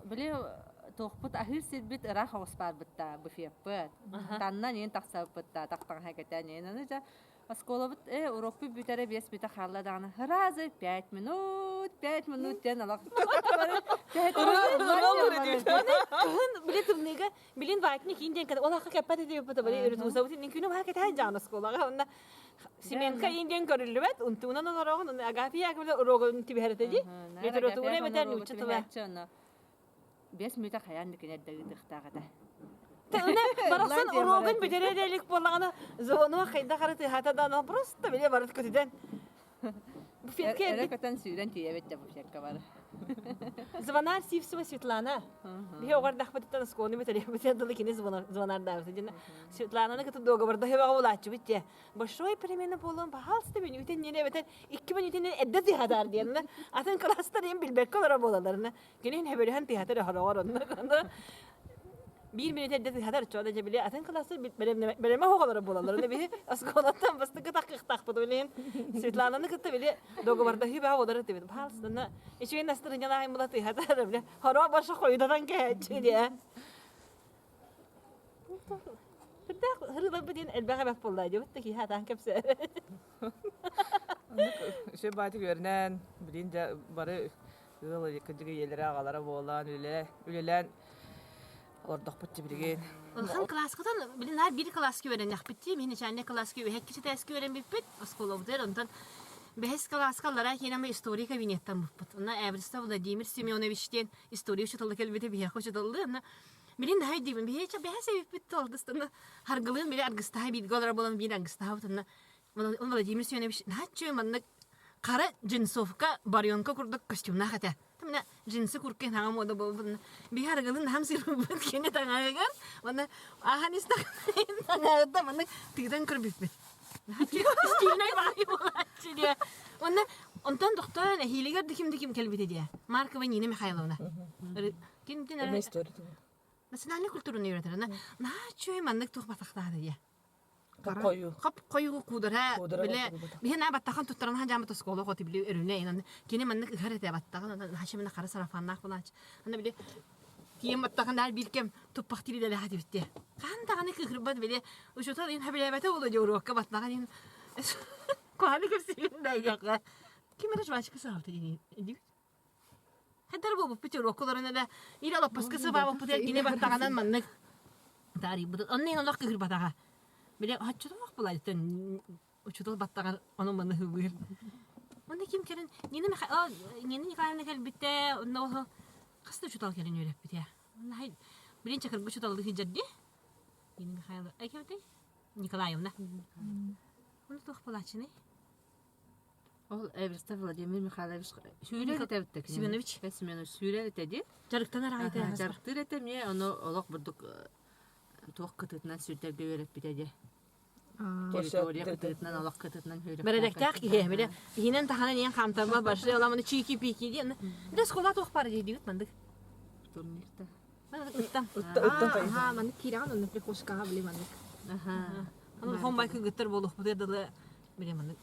Били туохпут аһыыр сирбит ыраах оҕус баарбытта буфеппыт. Таннан иин тахсабыппытта тахтаҥха кэтэн иин аны дьэ. Оскуолабыт урокпут бүтэрэ биэс бүтэ хаалла даҕаны сразу 5 минут, 5 минут диэн олох Кыһын били тымныыга билин ватник иин диэн ол ахха кэппэт этибит били өрүтуусабыт иннин күнү баһа кэтэһэн дьаҕан оскуолаҕа онно Семенка иин диэн көрүллүбэт унтуунан олороҕун Агафья Яковлевна уруогун түбэһэр ди литература эбэтэр нуучча тыла. 5 мүнүүтэ хайаан да кинер да ыытыахтаах этэ. Барахсан уруогун бүтэрэ элик буоллаҕына звонок хайдах ары тыаһаата да просто били барыт көтүтэн Буфетка эрэ көтөн сүүрэн тиийэбит да буфетка бар. Звонарь Сивцева Светлана. Биһи оҕордахпытыттан оскуоланы бүтэребит дылы кини звонардаабыт. Дьэ Светлананы кытта договорда хөбөҕө булааччыбыт дьэ. Большой перемена буолуон пожалуйста мүнүүтэн диэн эбэтэр 2 мүнүүтэн эрдэ тыаһатаар диэн. Атын класстар им билбэккэ олоро буолаларына. Кини хөбөлөһөн тыаһатар өһөрөҕөр онно. 1 мүнүүтэ эрдэ тыаһатар чуода дьэ били атын класстар бэлэмэ оҕолоро буолаллар. Биһи оскуолаттан бастакы таххыахтаахпыт билин Светлананы кытта били договордаһыы баа болар этибит. Пожалуйста, үчүгэй настырынньалаах була тыаһатар били хоро баша хойутатан кээччи диэ. Түрдээх хырыыларбыт диэн элбэх эбэт буолла дебит да киһи атаан кэпсээ. Үчүгэй баатык үөрэнэн, билин дьэ бары ыал кырдьык ийэлэрэ аҕалара буолан үлэлээн олордохпут билигин. Улахан кылааскытын билин наар биир кылааска үөрэннэхпит дии. Мин начальник кылааска үһэкки ситээскэ үөрэммиппит оскуолабытыгар онтон бэһис кылааска аллараа киинэм история кабинеттан буппут. Онно Эверстов Владимир Семенович диэн история учуутала кэлбитэ биһиэхэ учууталлыы. Онно билин наһаа өйдүүбүн. Биһиэхэ бэһис эбиппит туолдустана харгылыын били аргыстаһа бииргэ олорор буолан биир аргыстаһабыт. Онно Владимир Семенович наһаа үчүгэй маннык хара джинсовка барьонка курдук костюмнаах этэ. Мына джинсы куртка хаҥа мода буолбут. Биһи арыгылын хаам сырбыт кини таҥаһыгар уонна ааһан истэҕин таҥаһыттан маннык тыытан көрбүппүт. Стильнай баҕайы буолааччы диэ. Уонна онтон тохтоон эһиилигэр да ким да ким кэлбитэ диэ. Маркова Нина Михайловна. Ким Национальный культураны үйрэтэр. Наһаа үчүгэй маннык туох батахтаата диэ. Хойуу. Хоп хойуу куудара биле биһи на баттахан туттаран хаджаамат оскуола хоти били өрүнэ инан кини маннык ыһар этэ баттахан хачымына хара сарафаннаах булаач ана били тиийэн баттахан даар биир кэм туппах тиридэлээх этибитте хаан даҕаны кыыһырбат били учуутал ин хабилээбэтэ буолуо дии уруокка баттахан ин куһаны кэпсиибин да ким эрэ жвачка саҕалта диэн дибит Хэтэр буолбуппут уруоккуларын элэ или олоппоско сыбаабыппыт кини баттаҕынан маннык таарыйбыт. Онно иһин олох кыһырбатаҕа. Били оччотоох булайтын учуутал баттаҕар ону маны хыбыыр. Онно ким кэлин Нина Михайловна Нина Николаевна кэлбитэ, онно ол хас да учуутал кэлин үөрэппитэ. Онно билин чакыргы учууталлыы сылдьар дии. Нина Михайловна, ай ким Николаевна. Оны туох буолааччыный? Ол Эверстов Владимир Михайлович сүүрэр этэ эбит Семенович. Семенович сүүрэр этэ дии. Дьарыктанар аҕай этэ. Дьарыктыыр этэ эмиэ ону олох бурдук туох кытыытынан сүүрдэргэ үөрэппитэ дии. Территория кытыытынан олох кытыытынан үөрэппитэ. Бэрэдэктээх киһи бile иһинэн таһынан иэн хаамтарма баршы оламаны чики-пики диэн. Да школа туох бар дии дибит мандык. Турнирта. Ыттан. Ыттан Аха, маннык киирэҕин онно прихожкаҕа били маннык. Аха. Аны хомбай кыргыттар буолуохпутугар дылы бile маннык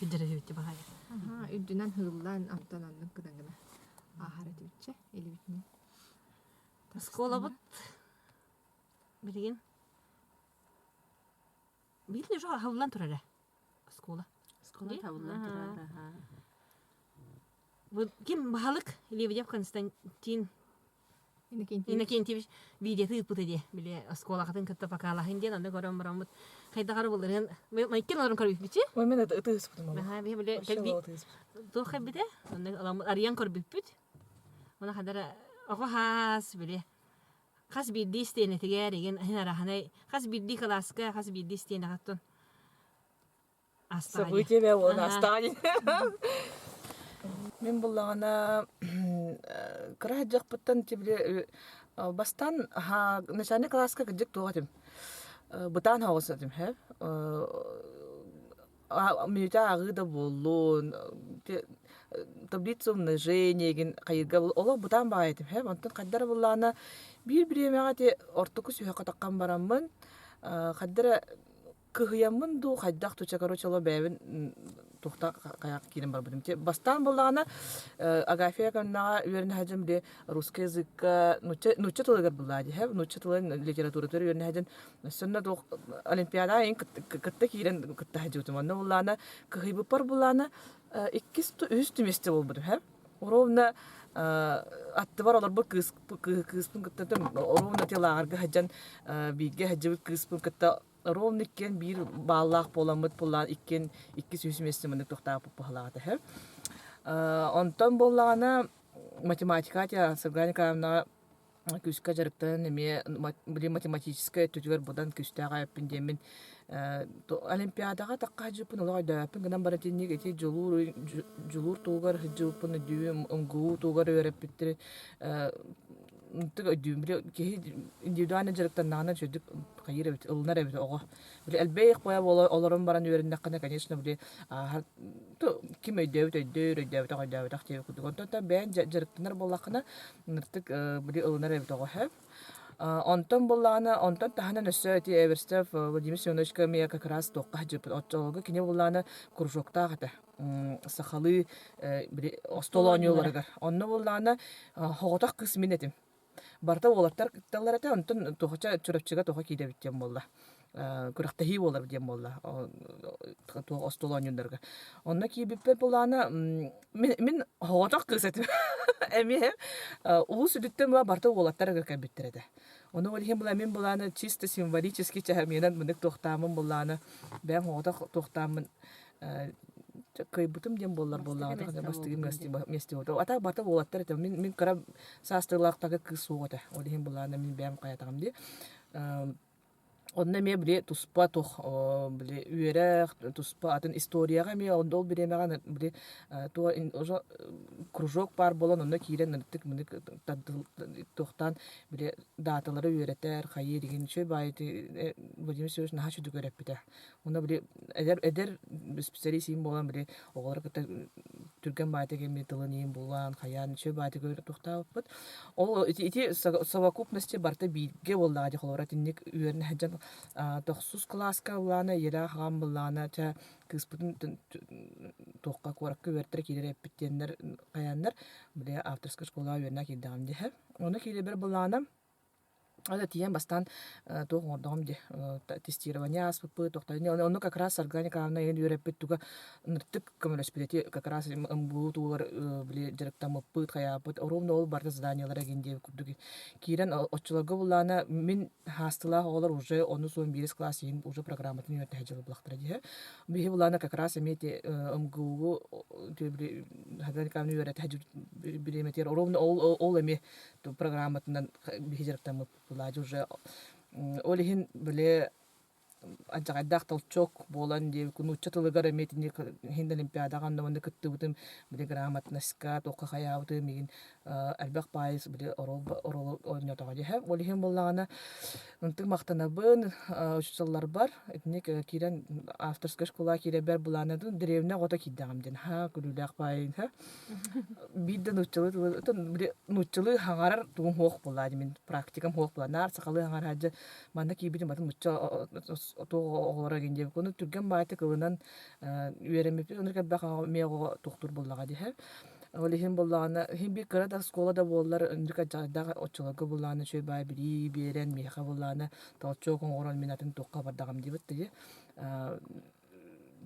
килдьэрэ баһай. Аха, үрдүнэн хыыллаан онтон оннук гына гына ааһар этибитчэ илибитинэн. Оскуолабыт билигин биир уже аһыллан турар ээ оскуола. Оскуола табыллан турар. Аха. Бу ким баһылык Лебедев Константин Иннокентьевич. Иннокентьевич видеоты ыыппыта дии. Били оскуолаҕытын кытта покалаһын диэн онно көрөн бараммыт хайдах булларын майкин олорон көрбүппүт. Ой, мен это ытыыспытым. Аха, биһи били туох кэлбитэ? Онно арыйан көрбүппүт. Оны хадара оҕо хаас били хас биирдии истиэнэтигэр игин аһын араханай хас биирдии кылааска хас биирдии истиэнэҕэ астаҕа Событие бе уон астаҕа Мин буллаҕына кыра дьахпыттан тибили бастан начальный класска кырдьык туох этим бытаан хаҕыс этим һэ мүнүүтэ ааҕыы да буоллун таблица умножения гин хайырга олох бытаан баҕайы этим һэ онтон хайдара буллаҕына биир бириэмэҕэ ити ортоку сүһүөххэ таххан бараммын хайдара кыһыйаммын дуу хайдах туча короче олох бэйэбин. туохта хайаах киирэн барбытым. Бастаан буоллаҕына Агафья Яковлевнаҕа үөрэнэ сылдьан били русский языкка нуучча тылыгар буллаа дии нуучча тылын литературатыгар үөрэнэ сылдьан сонно туох олимпиадаҕа эҥин кытта киирэн кытта сылдьыбытым. Онно буллаана кыһыйбыппар буллаана иккис үһүс түмэстэ буолбутум һэ. Ровно аттыбар олорбут кыыс кыыспын кытта ровно лааҕырга сылдьан бииргэ сылдьыбыт кыыспын кытта ровно иккиэн биир бааллаах буоламмыт буоллаан иккиэн иккис үһүс миэстэ маннык туохтаах быһалаах этэ. Онтон буоллаҕына математика Саргылана Николаевнаҕа күүскэ дьарыктанан эмиэ били математическай өттүтүгэр быдан күүстээх эбиппин диэммин олимпиадаҕа тахха сылдьыппын олох өйдөөбөппүн гынан баран итинник ити дьулуур дьулуур туһугар сылдьыбыппын өйдүүбүн МГУ туһугар үөрэппиттэрин ынтык өйдүүм били киһи индивидуально дьарыктаннаҕына үчүгэйдик хайыыр эбит ылынар эбит оҕо били элбэх буола олорон баран үөрэннэххинэ конечно били ааһар ким өйдөөбүт өйдүүр өйдөөбөтөх өйдөөбөтөх диэбит курдук онтон бэйэн дьарыктанар буоллаххына ыныртык били ылынар эбит оҕо һэ онтон буоллаҕына онтон таһынан өссө ити Эверстов Владимир Семеновичка эмиэ как раз туохха сылдьыбыт оччолорго кини буоллаҕына кружоктаах этэ сахалыы били остуол оонньууларыгар. Онно буоллаҕына соҕотох кыыс мин этим. Барыта уолаттар кытталлар этэ, онтон туохача Чурапчыга туоха киирэбит диэн буолла. Күрэхтэһии буолар диэн буолла туох остуол оонньууларыгар. Онно киирбиппэр буоллаҕына мин мин соҕотох кыыс этим. Эмиэ улуус үрдүттэн була барыта уолаттар кэлбиттэр этэ. Ону ол иһин була мин булааны чисто символически чаһамианан мынык туохтааммын буллааны бэйэм соҕотох туохтааммын кыайбытым диэн буоллар буоллаҕына бастыгы миэстэ буолла. А так барыта уолаттар этэ. Мин мин кыра саастыылаахтарга кыыс суох этэ. Ол иһин былаана мин бэйэм хайатаҕым дии. Онно эмиэ били туспа туох били үөрэх, туспа атын историяҕа эмиэ ол бириэмэҕэ били туох уже кружок баар буолан онно киирэн ынырык мынык туохтаан били дааталары үөрэтэр, хайыыр игин үчүгэй баайы Владимир Семенович наһаа үчүгэй үөрэппитэ. Уонна били эдэр эдэр специалист иин буолан били оҕолору кытта түргэн баайта кэмми тылын иин булан хайаан үчүгэй баайта көрө туохтаабыппыт. Ол ити ити совокупности барыта бииргэ буоллаҕа дии холобура итинник үөрэнэ сылдьан тохсус кылааска ыллаана ийэлээх аҕам быллаана чэ кыыспытын туохха куоракка үөрэттэрэ киирэр эппит диэннэр хайааннар били авторскай школаҕа үөрэнэ киирдэҕим диэхэ. Ону киирэрбэр былаана Аны тиийэн бастаан туох оҥордоҕум дии, тестирование ааспыппыт, ону как раз Саргылана Николаевна эйигин үөрэппит туга ынырыктык көмөлөспүт эти как раз МГУ тугар били дьарыктаммыппыт, хайаабыт, ровно ол барыта заданиелара игин диэбит курдук киирэн оччолорго буллаана мин хаастылаах оҕолор уже онус уон биирис класс иһин уже программатын үөрэтэ сылдьыллахтара дии. Биһи булаана как раз эмиэ ити МГУ-гу Саргылана Николаевна үөрэтэ бириэмэтигэр ровно ол ол эмиэ программатынан биһи дьарыктаммыппыт буолааччы уже ол иһин били алдьархайдаах толчок буолан диэбиккин нуучча тылыгар эмиэ итинник иһин олимпиадаҕа онно манна кыттыбытым били грамотноска туохха хайаабытым миигин элбэх баайыс били оруол оруол оонньоотоҕо дии ол иһин буоллаҕына ынтык махтанабын учууталларбар итинник киирэн авторскай школаҕа киирэрбэр былааннадым дэриэбинэ оҕото киирдэҕим диэн ха күлүүлээх баайын Биир да нууччалыы тылы оттон били нууччалыы хаҥарар тугум суох буоллаа дии мин практикам суох буолла. Наар сахалыы хаҥарааччы манна киирбитим атын нуучча туох оҕолоро игин диэбит. Ону түргэн баайытык ылынан үөрэммиппит оннук элбэх эмиэ оҕо туохтуур буоллаҕа дии. Ол иһин буоллаҕына иһин биир кыра да оскуола да буоллар ынырык алдьархайдаах оччолорго буоллаҕына үчүгэй баай билии биэрэн миэхэ буоллаҕына толчок оҥорон мин атын туохха бардаҕым диэбит дии.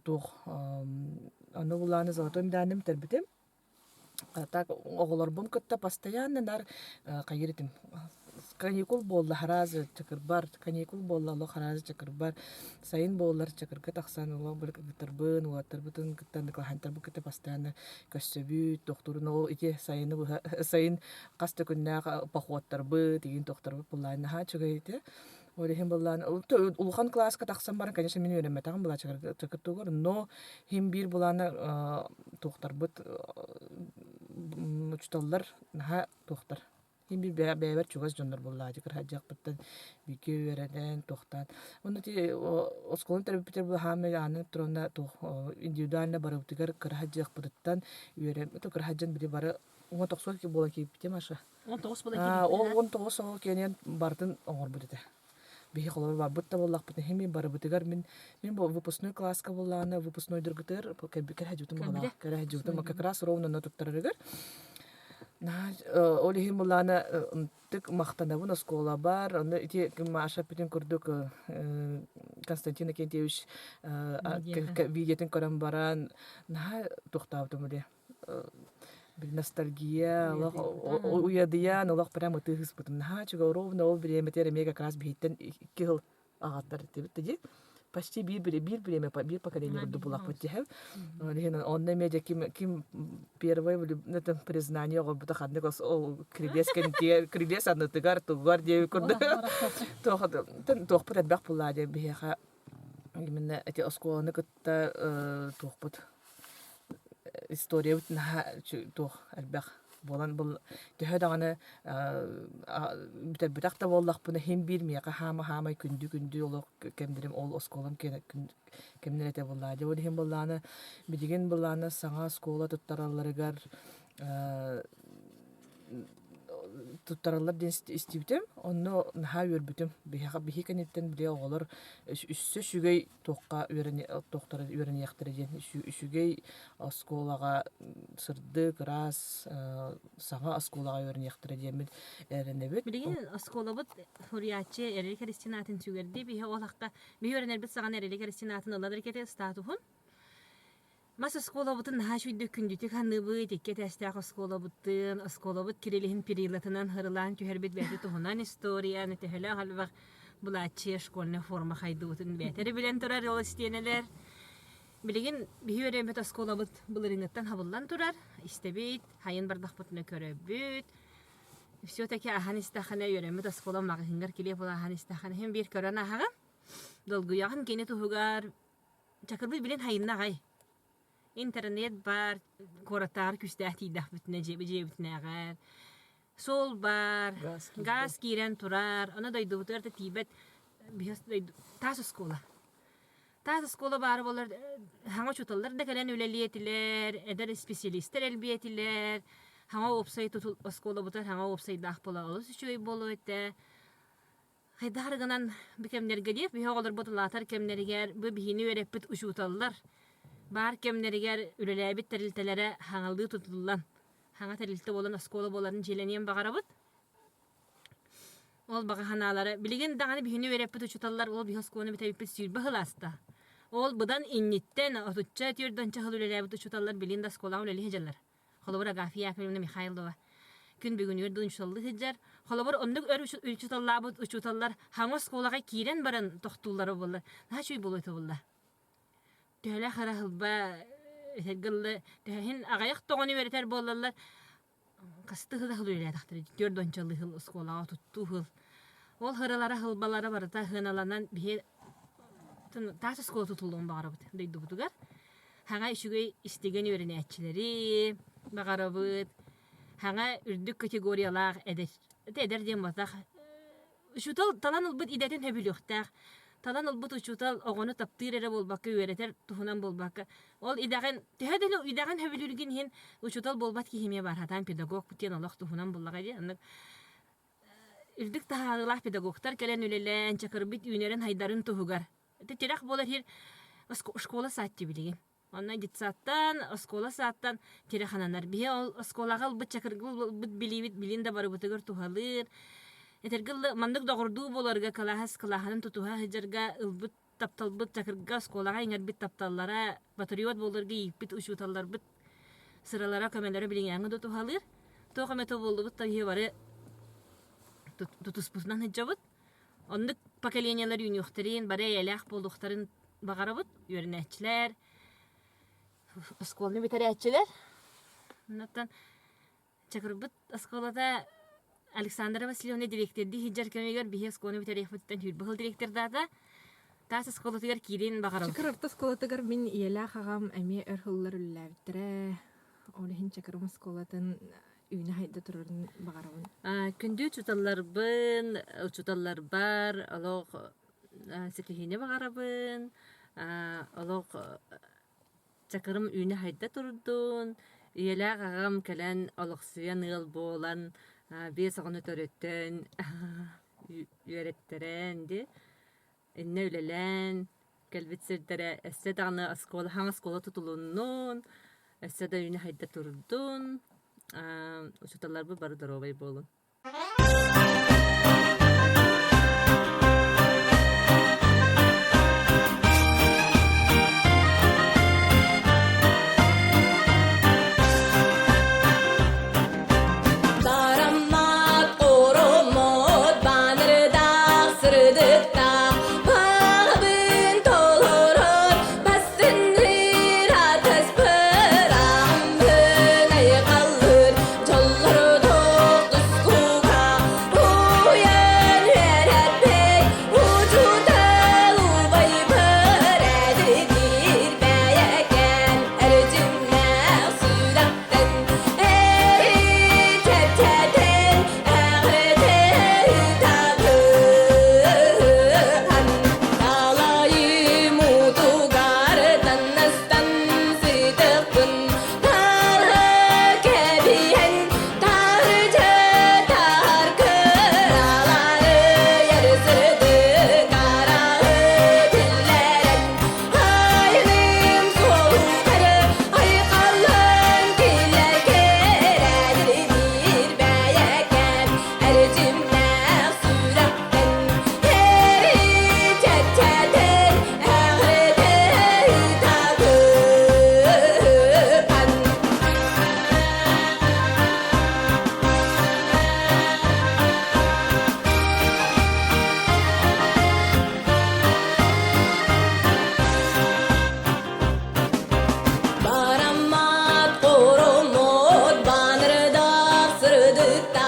Туох аны булааны золотой медалым бүтэрбитим. Так оҕолорбун кытта постоянно нар хайыыр этим. Каникул буолла харазы чакырбар, каникул буолла олох харазы чакырбар, сайын буоллар чакырга тахсан олох били кыргыттарбын, уолаттарбытын кытта одноклассниктарбын кытта постоянно көрсөбүт, тохтуурун ол ити сайыны быһа сайын хас да күннээх походтарбыт, игин тохторбут буллаан наһаа үчүгэй этэ. Ол иһин былаан улахан кылааска тахсан баран, конечно, мин үөрэммэтэҕим былаачыгар но иһин биир былаана туохтарбыт учууталлар наһаа туохтар иһин биир бэйэбэр чугас дьоннор буоллаачы кырһадьыахпыттан бииргэ үөрэнэн туохтаан уонна ити оскуоланы төрөппүтэр хаамай Анна Петровна туох индивидуально барыбытыгар кырһадьыахпытыттан үөрэн кырһадьан били бары 19 буолан киирбитим Маша 19 буолан Ол 19 оҕо киэнин барытын оҥорбут этэ. Биһи холобур барбыт да буоллахпытына хими барыбытыгар мин мин бу выпускной класска буоллаҕына выпускнойдоргутугар кэрэһдьибитим баҕалаах кэрэһдьибитим как раз ровно на туттарарыгар ол иһин буллаана тык махтанабын оскуолабар онно ити Маша бүтүн курдук Константин Акентьевич видеотын көрөн баран наһаа туохтаабытым үлэ ностальгия олох уйадыйан олох прям ытыы ыспытым наһаа үчүгэй ровно ол бириэмэтигэр эмиэ как раз биһиттэн икки сыл аҕаттар этибит дии почти биир биир бириэмэ биир поколение курдук булахпыт дьэһэм ол иһин онно эмиэ дьэ ким ким первое признание оҕорбута ханнык ол крилес кэнтиэ крилес аннытыгар тугар диэби курдук туохпут элбэх буллаа диэн биһиэхэ именно эти оскуоланы кытта туохпут историябыт наһаа туох элбэх буолан бу төһө даҕаны бүтэрбэтэх да буоллахпына иһин биир миэхэ хаама-хаамай күндү-күндү олох кэмнэрим ол оскуолам кэмнэрэ этэ буоллаҕа. Дьэ ол иһин буоллаҕына билигин буоллаҕына саҥа оскуола туттаралларыгар туттараллар диэн истибитим. Онно наһаа үөрбүтүм. Биһиэхэ биһи кэнниттэн били оҕолор өссө үчүгэй туохха туохтара үөрэниэхтэрэ диэн үчүгэй оскуолаҕа сырдык, ыраас саҥа оскуолаҕа үөрэниэхтэрэ диэммит эрэнэбит. Билигин оскуолабыт суруйааччы Эрилик Эристин аатын сүгэрдии биһи ол хакка биһи үөрэнэрбит саҕана Эрилик Эристин аатын ылар эркэтэ статуһун Мас оскуолабытын наһаа үчүгэйдик күндүтүк саныыбыт, икки этээстээх оскуолабытын, оскуолабыт кирилиһин перилатынан ырылаан түһэрбит бэйэтэ туһунан историяны төһөлөөх элбэх былааччыйа школьная форма хайдыбытын бэйэтэ эрэ билэн турар ол истиэнэлэр. Билигин биһи үөрэммит оскуолабыт былырыыҥҥыттан хабыллан турар, истэбит, хайын бардахпытына көрөбүт. Все-таки аһан истэххинэ үөрэммит оскуолам маҕаһыыҥҥар килиэп ыла аһан истэххинэ иһин биир көрөн ааһаҕын. Долгуйаҕын кини туһугар Чакырбыт билин хайынна аҕай. Интернет баар, куораттааҕар күүстээх тиийдэхпитинэ дьиэбитинээҕэр. Суол баар, газ киирэн турар, ону дойдубутугар да тиийбэт таас оскуола. Таас оскуола баара буоллар хаҥа учууталлар да кэлэн үлэлиэ этилэр, эдэр исписэлиистэр элбиэ этилэр. Хаҥа уопсай оскуолабытыгар хаҥа уопсайдаах буола олус үчүгэй буолуо этэ. Хайдах эрэ гынан бу кэмнэргэ диэх биһи оҕолорбут улаатар кэмнэригэр бу биһини үөрэппит учууталлар баар кэмнэригэр үлэлээбит тэрилтэлэрэ хаҥалыы тутуллан хаҥа тэрилтэ буолан оскуола буоларын дьиэлэниэн баҕарабыт. Ол баҕа санаалара билигин даҕаны биһини үөрэппит учууталлар ол биһи оскуоланы бүтэбиппит 20 сыл ааста. Ол быдан инниттэн отучча түөрт сыл үлэлээбит учууталлар билигин да оскуолаҕа үлэлии сылдьаллар. Холобур, Агафья Яковлевна Михайлова күн бүгүнүгэр дылы учууталлыы сылдьар. Холобур, оннук өр учууталлаабыт учууталлар хаҥа оскуолаҕа киирэн баран тохтууллара буоллар, наһаа үчүгэй буолуо этэ буолла. Төһөлөөх эрэ сылба этэргэ дылы, төһөһүн аҕыйах тоҕону үөрэтэр буоллаллар, хасты сыл сыл үлэлээтэхтэрэ, түөрт уончалыы сыл оскуолаҕа туттуу сыл. Ол ыралара сылбалара барыта сыаналанан биһи таас оскуола тутуллуон баҕарабыт дойдубутугар. Хаҥа үчүгэй истигэн үөрэнээччилэри баҕарабыт. Хаҥа үрдүк категориялаах эдэр, эдэр диэн буолбатах, учуутал талан ылбыт идэтин сөбүлүөхтээх. Талан ылбыт учуутал оҕону таптыыр эрэ буолбакка, үөрэтэр туһунан буолбакка, ол идэҕин, төһө да идэҕин сөбүлүүргүн иһин учуутал буолбат киһи эмиэ баар, сатаан педагог диэн олох туһунан буллаҕа дии. Оннук үрдүк таһаарыылаах педагогтар кэлэн үлэлээн, чакырбыт үүнэрин-сайдарын туһугар Ити тирэх буолар иһин школа саат билигин. Онно детсадтан, оскуола сааттан тирэх ананар. Биһи ол оскуолаҕа ылбыт чакыргы ылбыт билиибит билин да барыбытыгар туһалыыр. Этэргэ дылы маннык доҕордуу буоларга кылааһас кылааһынан тутуһа сылдьарга ылбыт тапталбыт чакырга оскуолаҕа иҥэрбит тапталлара патриот буоларга ииппит учууталларбыт сыралара көмөлөрө билиҥээҥҥэ да туһалыыр. Туох эмэтэ буоллубут да биһи бары тутуспутунан сылдьабыт. Оннук поколениелар үүнүөхтэрин, бары эйэлээх буолуохтарын баҕарабыт. Үөрэнээччилэр, оскуоланы бүтэрээччилэр. Оннуттан Чакырбыт оскуолата Александра Васильевна дириэктэрдии сылдьар кэмигэр биһи оскуоланы бүтэриэхпиттэн сүүрбэ сыл дириэктэрдаата. Таас оскуолатыгар киириэн баҕарабыт. Чакыр орто оскуолатыгар мин ийэлээх аҕам эмиэ өр сыллар үлэлээбиттэрэ. Ол иһин Чакырым оскуолатын үүнэ-сайда турарын баҕарабын. Күндү учууталларбын, учууталларбар олох ситиһиини баҕарабын, олох чакырым үүнэ-сайда турдун, ийэлээх аҕам кэлэн олохсуйан ыал буолан, биэс оҕону төрөтөн. үөрэттэрэн дии иннэ үлэлээн кэлбит сирдэрэ өссө даҕаны оскуола хаҥ оскуола тутулуннун, өссө да үүнэ хайда турдун, учууталларбыт бары доруобай буолун. Бараммат оромот банырдаах сырдыктаах баҕабын толорор бастынныр атаспырааммын айхаллыр дьоллордох тускуга уйан үөрэппит учуутал убайбар эдирдиир бэйэкэм эрчимнээх сүрэхтэн чэпчэтэн эҕирдэр табыһан талайым утугар таннастан сытыппын тары кэбиһэн таржы тар кыралары ярсыды караһы киллэрэн айным суолугар айхаллан киллэр кэрэлир бэйэкэм эрчимнээх сүрэхтэн эри чэпчэтэн эҕирдэр табыһан. Бараммат оромот банырдаах сырдыктаах